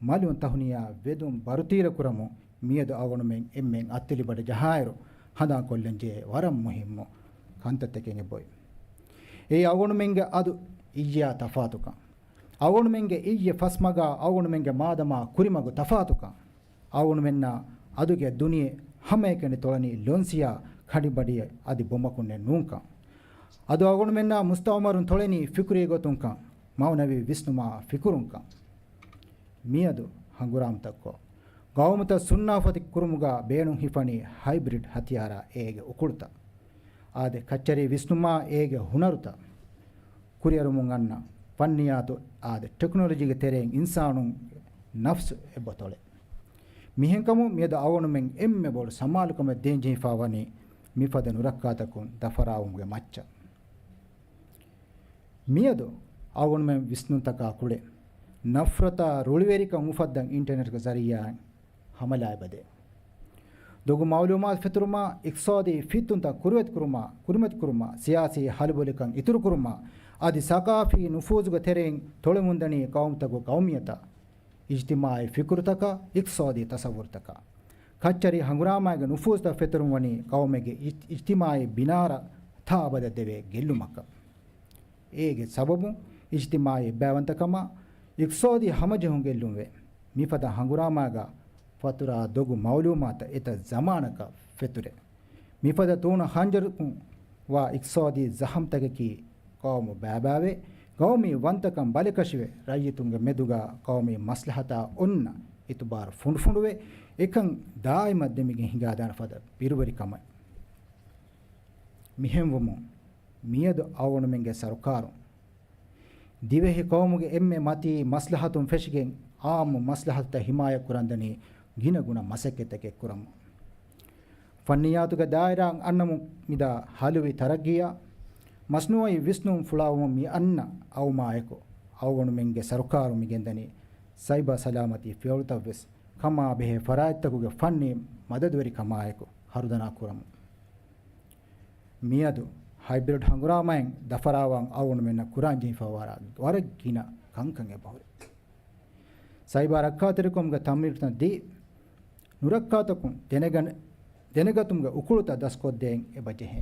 މަލުން ތަހުނިޔާ ވެދުން ބަރުތީރަ ކުރަމުން، މިއަދު އަޅުގަނޑުމެން އެންމެން އަތްތިލިބަޑަށް ޖަހާއިރު، ހަނދާންކޮށްލަންޖެހޭ ވަރަށް މުހިއްމު ކަންތައްތަކެއް އެބައޮތް. އެއީ އަޅުގަނޑުމެންގެ އަދު އިއްޔާ ތަފާތުކަން. އަޅުގަނޑުމެންގެ އިއްޔެ ފަސްމަގާ އަޅުގަނޑުމެންގެ މާދަމާ ކުރިމަގު ތަފާތުކަން. އަޅުގަނޑުމެންނާ އަދުގެ ދުނިޔެ ހަމައެކަނި ތޮޅަނީ ލޮންސިޔާ ކަނޑިބަޑިއެއް އަދި ބޮމަކުންނެއް ނޫންކަން. އަދު އަޅުގަނޑުމެންނާ މުސްތަޢުމަރުން ތޮޅެނީ ފިކުރީ ގޮތުންކަން، މަޢުނަވީ ވިސްނުމާ ފިކުރުންކަން. މިއަދު ހަނގުރާމަތައްކޮށް، ޤައުމުތައް ސުންނާފަތި ކުރުމުގަ ބޭނުން ހިފަނީ ހައިބްރިޑް ހަތިޔާރާ އޭގެ އުކުޅުތައް. އާދެ، ކައްޗަރީ ވިސްނުމާ އޭގެ ހުނަރުތައް. ކުރިއެރުމުން އަންނަ ފަންނިޔާތު އާދެ، ޓެކްނޮލޮޖީގެ ތެރެއިން އިންސާނުން ނަފްސު އެބަތޮޅެ. މިހެންކަމުން މިއަދު އަޅުގަނޑުމެން އެންމެ ބޮޑު ސަމާލުކަމެއް ދޭންޖެހިފާ ވަނީ މިފަދަ ނުރައްކާތަކުން ދަފަރާވުމުގެ މައްޗަށް. މިއަދު އަޅުގަނޑުމެން ވިސްނުންތަކާ ކުޅެ، ނަފްރަތާ ރުޅިވެރިކަން އުފައްދަން އިންޓަރނެޓްގެ ޒަރީއާއިން ހަމަލާ އެބަދޭ. ދޮގު މައުލޫމާތު ފެތުރުމާ، އިޤްތިޞާދީ ފިއްތުންތައް ކުރިމަތިކުރުމާ، ކުރިމަތިކުރުމާ، ސިޔާސީ ހަލުބޮލިކަން އިތުރުކުރުމާ، އަދި ސަޤާފީ ނުފޫޒުގެ ތެރެއިން ތޮޅެމުންދަނީ ޤައުމުތަކުގެ ޤައުމިއްޔަތާ، އިޖްތިމާޢީ ފިކުރުތަކާ، އިޤްތިޞާދީ ތަޞައްވުރުތަކާ. ކައްޗަރީ ހަނގުރާމާގެ ނުފޫޒުތައް ފެތުރުންވަނީ ޤައުމެއްގެ އިޖް-، އިޖްތިމާޢީ ބިނާރަށް ތާއަބަދަށް ދެވޭ ގެއްލުމަކަށް. އޭގެ ސަބަބުން އިޖްތިމާޢީ ބައިވަންތަކަމާ، އިޤްތިޞާދީ ހަމަޖެހުން ގެއްލުންވޭ. މިފަދަ ހަނގުރާމާގަ ފަތުރާ ދޮގު މައުލޫމާތަށް އެތައް ޒަމާނަކަށް ފެތުރޭ. މިފަދަ ތޫނަ ޚަންޖަރަކުން ވާ އިޤްތިޞާދީ ޒަޚަމްތަކަކީ ޤައުމު ބައިބައިވެ، ޤައުމީ ވަންތަކަން ބަލިކަށިވެ، ރައްޔިތުންގެ މެދުގަ ޤައުމީ މަސްލަހަތާ އޮންނަ އިތުބާރު ފުނޑުފުނޑުވެ، އެކަން ދާއިމަށް ދެމިގެން ހިނގާދާނެ ފަދަ ބިރުވެރިކަމެއް. މިހެންވުމުން، މިއަދު އަޅުގަނޑުމެންގެ ސަރުކާރުން ދިވެހި ޤައުމުގެ އެންމެ މަތީ މަސްލަހަތުން ފެށިގެން، ޢާއްމު މަސްލަހަތުތައް ޙިމާޔަތްކުރަންދަނީ ގިނަގުނަ މަސައްކަތްތަކެއް ކުރަމުން. ފަންނިއްޔާތުގެ ދާއިރާއަށް އަންނަމުން މިދާ ހަލުވި ތަރައްގީއާ، މަސްނޫޢީ ވިސްނުން ފުޅާވުމަށް މި އަންނަ އައުމާއެކު، އަޅުގަނޑުމެންގެ ސަރުކާރުން މިގެންދަނީ ސައިބާ ސަލާމަތީ ފިޔަވަޅުތައްވެސް ކަމާބެހޭ ފަރާތްތަކުގެ ފަންނީ މަދަދުވެރިކަމާއެކު ހަރުދަނާ ކުރަމުން. މިއަދު ހައިބްރިޑް ހަނގުރާމައިން ދަފަރާވާން އަޅުގަނޑުމެންނަށް ކުރާންޖެހިފައިވާ ވަރަށް ގިނަ ކަންކަން އެބަހުރި. ސައިބާ ރައްކާތެރިކަމުގެ ތަމްރީނުތައް ދީ، ނުރައްކާތަކުން ދެނެގަން-، ދެނެގަތުމުގެ އުކުޅުތައް ދަސްކޮށްދޭން އެބަޖެހޭ.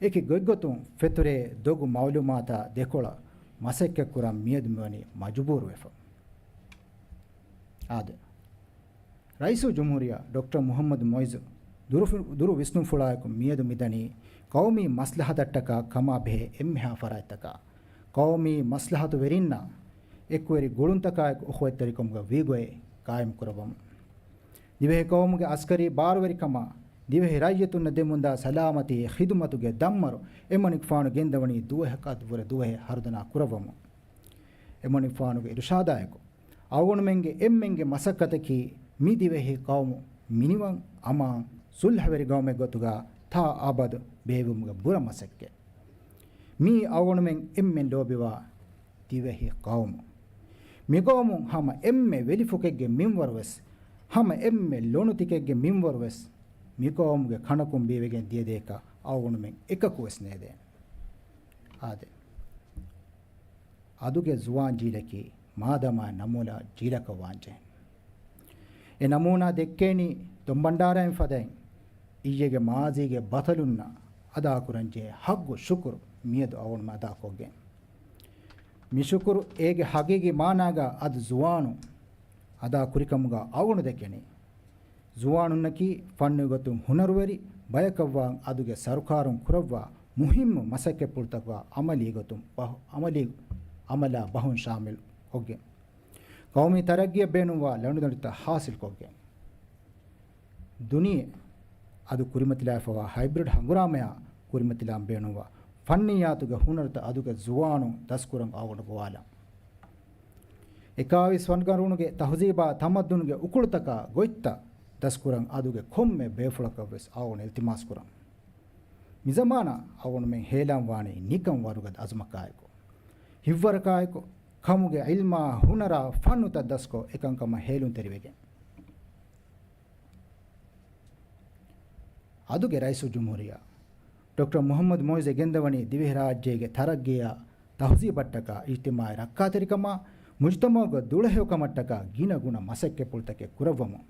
އެކި ގޮތްގޮތުން ފެތުރޭ ދޮގު މައުލޫމާތާ ދެކޮޅަށް މަސައްކަތްކުރަން މިއަދު މިވަނީ މަޖުބޫރުވެފަ. އާދެ. ރައީސުލްޖުމްހޫރިއްޔާ ޑޮކްޓަރ މުޙައްމަދު މުޢިއްޒު ދުރުފި-، ދުރު ވިސްނުންފުޅާއެކު މިއަދު މިދަނީ ޤައުމީ މަސްލަހަތަށްޓަކާ ކަމާބެހޭ އެންމެހާ ފަރާތްތަކާ، ޤައުމީ މަސްލަހަތުވެރިންނާ އެކުވެރި ގުޅުންތަކާއެކު އުޚުވަތްތެރިކަމުގެ ވީގޮތް ޤާއިމްކުރައްވަމުން. ދިވެހި ޤައުމުގެ އަސްކަރީ ބާރުވެރިކަމާ، ދިވެހި ރައްޔިތުންނަށް ދެމުންދާ ސަލާމަތީ ޚިދުމަތުގެ ދަންމަރު އެމަނިކުފާނު ގެންދަވަނީ ދުވަހަކަށްވުރެ ދުވަހެއް ހަރުދަނާ ކުރައްވަމުން. އެމަނިކުފާނުގެ އިރުޝާދާއެކު، އަޅުގަނޑުމެންގެ އެންމެންގެ މަސައްކަތަކީ މި ދިވެހި ޤައުމު މިނިވަން އަމާން ޞުލްޙަވެރި ޤައުމެއް ގޮތުގަ ތާ އަބަދު ބޭއްވުމުގެ ބުރަ މަސައްކަތް. މީ އަޅުގަނޑުމެން އެންމެން ލޯބިވާ ދިވެހި ޤައުމު. މި ޤައުމު ހަމަ އެންމެ ވެލިފުކެއްގެ މިންވަރުވެސް، ހަމަ އެންމެ ލޮނުތިކެއްގެ މިންވަރުވެސް މި ޤައުމުގެ ކަނަކުން ބީވެގެން ދިޔަ ދޭކަށް އަޅުގަނޑުމެން އެކަކުވެސް ނޭދޭނެ. އާދެ. އަދުގެ ޒުވާން ޖީލަކީ މާދަމާ ނަމޫނާ ޖީލަކަށް ވާންޖެހޭ. އެ ނަމޫނާ ދެއްކޭނީ ދޮންބަންޑާރައިން ފަދައިން އިއްޔެގެ މާޒީގެ ބަޠަލުންނަށް އަދާކުރަންޖެހޭ ޙައްޤު ޝުކުރު މިއަދު އަޅުގަނޑުމެން އަދާކޮށްގެން. މި ޝުކުރު އޭގެ ހަގީގީ މާނާގަ އަދު ޒުވާނުން އަދާ ކުރިކަމުގަ އަޅުގަނޑު ދެކެނީ. ޒުވާނުންނަކީ ފަންނީ ގޮތުން ހުނަރުވެރި ބަޔަކަށްވާން އަދުގެ ސަރުކާރުން ކުރައްވާ މުހިއްމު މަސައްކަތްޕުޅުތަކާ އަމަލީ ގޮތުން ބަހު-، އަމަލީ އަމަލާ ބަހުން ޝާމިލް ކޮށްގެން، ޤައުމީ ތަރައްގީއަށް ބޭނުންވާ ލަނޑުދަނޑިތައް ހާސިލްކޮށްގެން، ދުނިޔެ އަދު ކުރިމަތިލާފަވާ ހައިބްރިޑް ހަނގުރާމަޔާ ކުރިމަތިލާން ބޭނުންވާ ފަންނިއްޔާތުގެ ހުނަރުތައް އަދުގެ ޒުވާނުން ދަސްކުރަން އަޅުގަނޑު ގޮވާލަން. އެކާވީސް ވަނަ ގަރުނުގެ ތަހުޒީބާ ތަމައްދުނުގެ އުކުޅުތަކާ ގޮތްތައް ދަސްކުރަން އަދުގެ ކޮންމެ ބޭފުޅަކަށްވެސް އަޅުގަނޑު އިލްތިމާސް ކުރަން. މިޒަމާނަށް އަޅުގަނޑުމެން ހޭލާން ވާނީ ނިކަން ވަރުގަދަ އަޒުމަކާއެކު، ހިތްވަރަކާއެކު، ކަމުގެ ޢިލްމާ، ހުނަރާ، ފަންނުތައް ދަސްކޮށް، އެކަންކަމަށް ހޭލުންތެރިވެގެން. އަދުގެ ރައީސުލްޖުމްހޫރިއްޔާ ޑޮކްޓަރ މުޙައްމަދު މުޢިއްޒު ގެންދަވަނީ ދިވެހިރާއްޖޭގެ ތަރައްގީއާ ތަހުޒީބަށްޓަކާ އިޖްތިމާޢީ ރައްކާތެރިކަމާ މުޖްތަމަޢުގަ ދުޅަހެޔޮކަމަށްޓަކާ ގިނަގުނަ މަސައްކަތްޕުޅުތަކެއް ކުރައްވަމުން،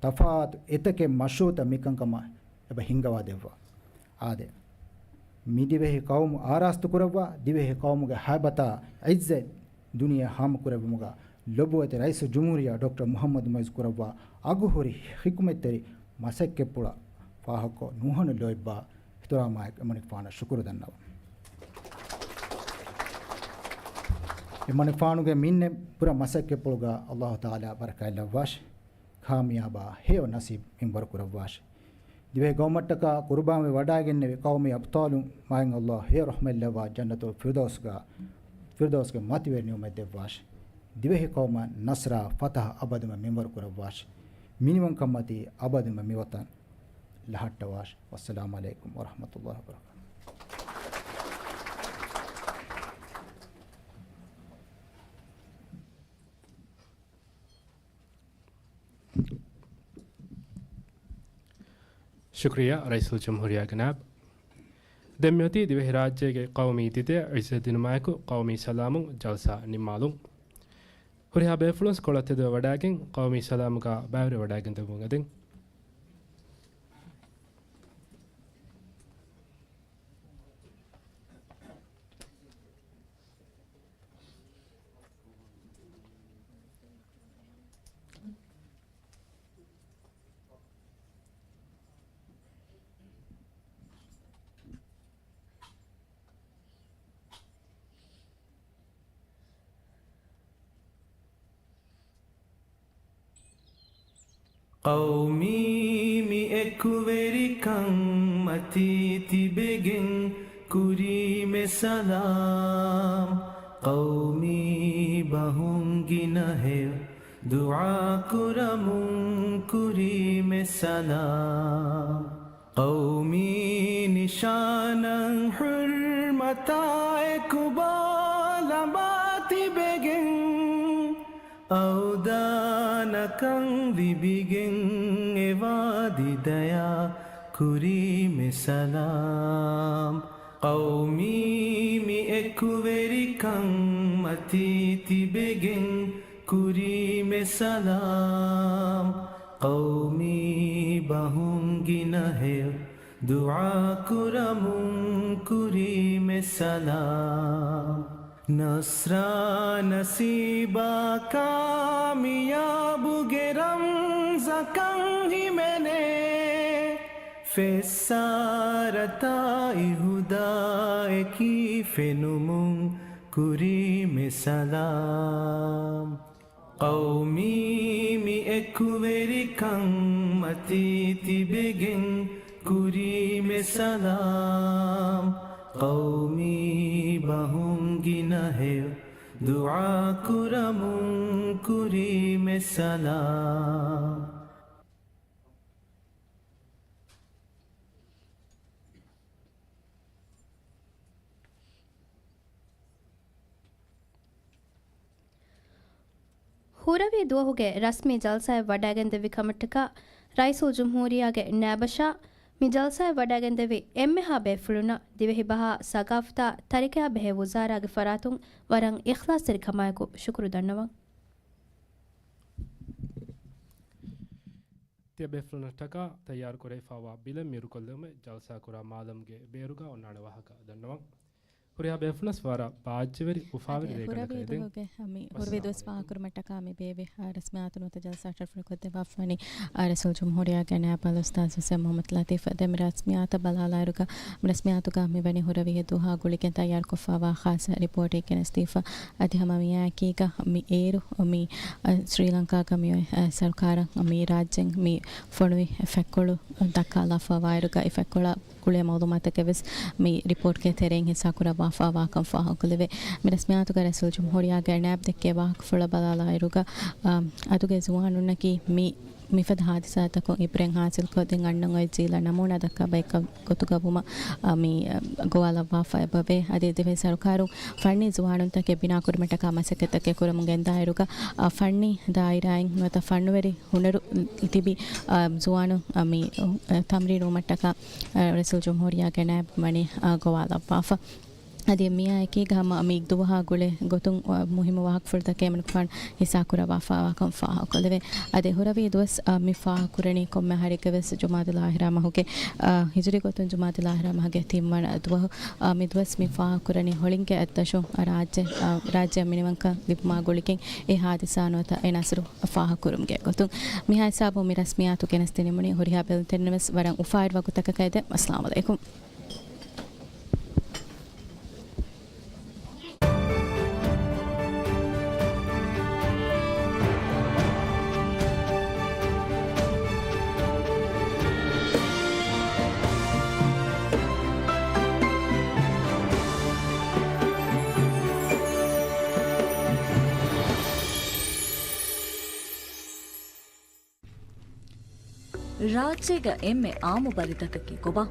ތަފާތު އެތަކެއް މަޝްރޫޢުތައް މިކަންކަމަށް އެބަ ހިންގަވާ ދެއްވާ. އާދެ، މި ދިވެހި ޤައުމު އާރާސްތު ކުރައްވާ، ދިވެހި ޤައުމުގެ ހައިބަތާ ޢިއްޒަތް ދުނިޔެ ހާމަކުރެއްވުމުގަ ލޮބުވެތި ރައީސުލްޖުމްހޫރިއްޔާ ޑޮކްޓަރ މުޙައްމަދު މުޢިއްޒު ކުރައްވާ އަގުހުރި ޙިކުމަތްތެރި މަސައްކަތްޕުޅަށް ފާހަގަކޮށް، ނުހަނު ލޯތްބާ އިޙްތިރާމާއެކު އެމަނިކުފާނަށް ޝުކުރު ދަންނަވަން. އެމަނިކުފާނުގެ މިންނެއް ބުރަ މަސައްކަތްޕުޅުގަ އައްލާހު ތަޢާލާ ބަރަކާތްލައްވާށި. ކާމިޔާބާ ހެޔޮ ނަސީބު މިންވަރު ކުރައްވާށި. ދިވެހި ޤައުމަށްޓަކާ ޤުރުބާންވެ ވަޑައިގެންނެވި ޤައުމީ އަބްޠާލުން މާތް އައްލާހު ހެޔޮ ރަޙްމަތްލައްވާ ޖަންނަތުލް ފިރްދައުސްގަ، ފިރްދައުސްގެ މަތިވެރި ނިޢުމަތް ދެއްވާށި. ދިވެހި ޤައުމަށް ނަޞްރާ ފަތަޙަ އަބަދުމެ މިންވަރު ކުރައްވާށި. މިނިވަންކަންމަތީ އަބަދުމެ މިވަތަން ލަހައްޓަވާށި. ވައްސަލާމް ޢަލައިކުމް ވަރަޙްމަތުﷲ ވަބަރަކާތުހު. ޝުކުރިއްޔާ ރައީސުލްޖުމްހޫރިއްޔާ ޖަނާބް. ދެންމެއޮތީ ދިވެހިރާއްޖޭގެ ޤައުމީ ދިދައަށް ޢިއްޒަތްދިނުމާއެކު ޤައުމީ ސަލާމުން ޖަލްސާ ނިންމާލުން. ހުރިހާ ބޭފުޅުން ސްކޮޅަށް ތެދުވެވަޑައިގެން ޤައުމީ ސަލާމުގަ ބައިވެރިވެވަޑައިގެންދެވުން އެދެން. ޤައުމީ މި އެކުވެރިކަން މަތީ ތިބެގެން ކުރީމެ ސަލާމް. ޤައުމީ ބަހުން ގިނަ ހެޔޮ ދުޢާ ކުރަމުން ކުރީމެ ސަލާމް. ޤައުމީ ނިޝާނަށް ޙުރްމަތާ އެކު ބޯލަމާ ތިބެގެން، އަވްދާނަކަން ލިބިގެން އެވާ ދިދަޔާ ކުރީމެ ސަލާމް. ޤައުމީ މި އެކުވެރިކަން މަތީ ތިބެގެން ކުރީމެ ސަލާމް. ޤައުމީ ބަހުން ގިނަ ހެޔޮ ދުޢާ ކުރަމުން ކުރީމެ ސަލާމް. ނަޞްރާ ނަސީބާ ކާމިޔާބުގެ ރަމްޒަކަށް ހިމެނޭ، ފެއްސާރަތާ އިހުދާއެކީ ފެނުމުން ކުރީމެ ސަލާމް. ޤައުމީ މި އެކުވެރިކަން މަތީ ތިބެގެން ކުރީމެ ސަލާމް. ޤައުމީ ބަހުން ގިނަ ހެޔޮ ދުޢާ ކުރަމުން ކުރީމެ ސަލާމް. ހުރަވީ ދުވަހުގެ ރަސްމީ ޖަލްސާއެއް ވަޑައިގެންދެއްވި ކަމަށްޓަކާ، ރައީސުލްޖުމްހޫރިއްޔާގެ ނައިބަށާ މި ޖަލްސާއެއް ވަޑައިގެންދެއްވި އެންމެހާ ބޭފުޅުންނަށް ދިވެހި ބަހާ، ސަގާފަތާ، ތަރިކަޔާ ބެހޭ ވުޒާރާގެ ފަރާތުން ވަރަށް އިޚްލާޞްތެރިކަމާއެކު ޝުކުރު ދަންނަވަން. ތިޔަބޭފުޅުންނަށްޓަކާ ތައްޔާރުކުރެވިފައިވާ ބިލެއް މިއުރުކޮށްލެވުމެއް ޖަލްސާކުރާ މާލަމްގެ ބޭރުގަ އޮންނާނެ ވާހަކަ ދަންނަވަން. ހުރިހާ ބޭފުޅަސް ވަރަށް ބާއްޖަވެރި އުފާވެރި އަދި ރޭގަނޑަކަށް ހުރަވީ އެދެން. ދުވަހުގެ މި ހުރި ދުވަސް ވައްސަލާމް ވާހަކަ ކުރުމަށްޓަކާ މި ބޭއްވި، އާ، ރަސްމިއްޔާތު ނުވަތަ ޖަލްސާ ޝަރަފު ކޮށްދެއްވާފަވަނީ، އާ، ރަސޫލް ޖުމްހޫރިއްޔާގެ ނާއިބް އަލްއުސްތާޛު ހުސެން މުޙައްމަދު ލަތީފް. ދެން މި ރަސްމިއްޔާތަށް ބަލާލާއިރުގަ، މި ރަސްމިއްޔާތުގަ މިވަނީ ހުރެވިހެއް ދުވަހާ ގުޅިގެން ތައްޔާރުކޮށްފަވާ ޚާއްޞަ ރިޕޯޓެއް ގެނެސްދީފަ. އަދި ހަމަ މިއާއެކީގަ މި އޭރު މި، އަ، ސްރީލަންކާގަ މި އޮތް، އަ، ސަރުކާރަށް މި ރާއްޖެން މި ފޮނުވި ފެށިކޮޅު ދައްކާލާފަވާއިރުގަ އެ ފެށިކޮޅާ ގުޅޭ މައުލޫމާތެއްގެ ވެސް މި ރިޕޯޓްގެ ތެރެއިން ހިއްސާކުރައްވާފަވާކަން ފާހަގަކުރެވޭ. މި ރަސްމިއްޔާތުގަ ރަސޫލް ޖުމްހޫރިއްޔާގެ ނާއިބް ދެއްކޭ ވާހަކަފުޅަށް ބަލާލާއިރުގަ، އާ، އަދުގެ ޒުވާނުންނަކީ މި މިފަދަ ހާދިސާތަކުން އިބްރަތް ހާސިލްކޮށްދޭން އަންނަން އޮތް ޖީލަށް ނަމޫނާ ދައްކާ ބައެއް ގޮތުގަ ވުމަށް، އާ، މި، އާ، ގޮވާލައްވާފަ އެބަވޭ. އަދި ދިވެހި ސަރުކާރުން ފަންނީ ޒުވާނުންތަކެއް ބިނާކުރުމަށްޓަކާ މަސައްކަތްތަކެއް ކުރަމުން ގެންދާއިރުގަ، އާ، ފަންނީ ދާއިރާއިން ނުވަތަ ފަންނުވެރި ހުނަރު ތިބި، އާ، ޒުވާނުން، އާ، މި، އާ، ތަމްރީނުވުމަށްޓަކާ، އާ، ރަސޫލް ޖުމްހޫރިއްޔާގެ ނާއިބް ވަނީ، އާ، ގޮވާލައްވާފަ. އަދި މިއާއެކީގަ ހަމަ މި ދުވަހާ ގުޅޭ ގޮތުން، އާ، މުހިއްމު ވާހަކަފުޅުތަކެއް އެމަނިކުފާނު ހިއްސާކުރައްވާފަވާކަން ފާހަގަކޮށްލެވޭ. އަދި ހުރެވި ދުވަސް، އާ، މި ފާހަގަކުރަނީ ކޮންމެ އަހަރެއްގެ ވެސް ޖުމާދުލް އާޚިރާ މަހުގެ، އާ، ހިޖުރީ ގޮތުން ޖުމާދުލް އާޚިރާ މަހުގެ ތިންވަނަ ދުވަހު. އާ، މި ދުވަސް މި ފާހަގަކުރަނީ ހޮޅިންގެ އަތްދަށުން، އާ، ރާއްޖެ، އާ، ރާއްޖެއަށް މިނިވަންކަން ލިބުމާ ގުޅިގެން އެ ހާދިސާ ނުވަތަ އެ ނަސްރު ފާހަގަކުރުމުގެ ގޮތުން. މިހާ ހިސާބުން މި ރަސްމިއްޔާތު ގެނެސްދިނުމުން ހުރިހާ ބެލުންތެރިންނަށް ވެސް ވަރަށް އުފާވެރި ވަގުތަކަކަށް އެދެން. އައްސަލާމު ޢަލައިކުމް. ރާއްޖޭގަ އެންމެ އާއްމު ބަލިތަކަކީ ކޮބާ؟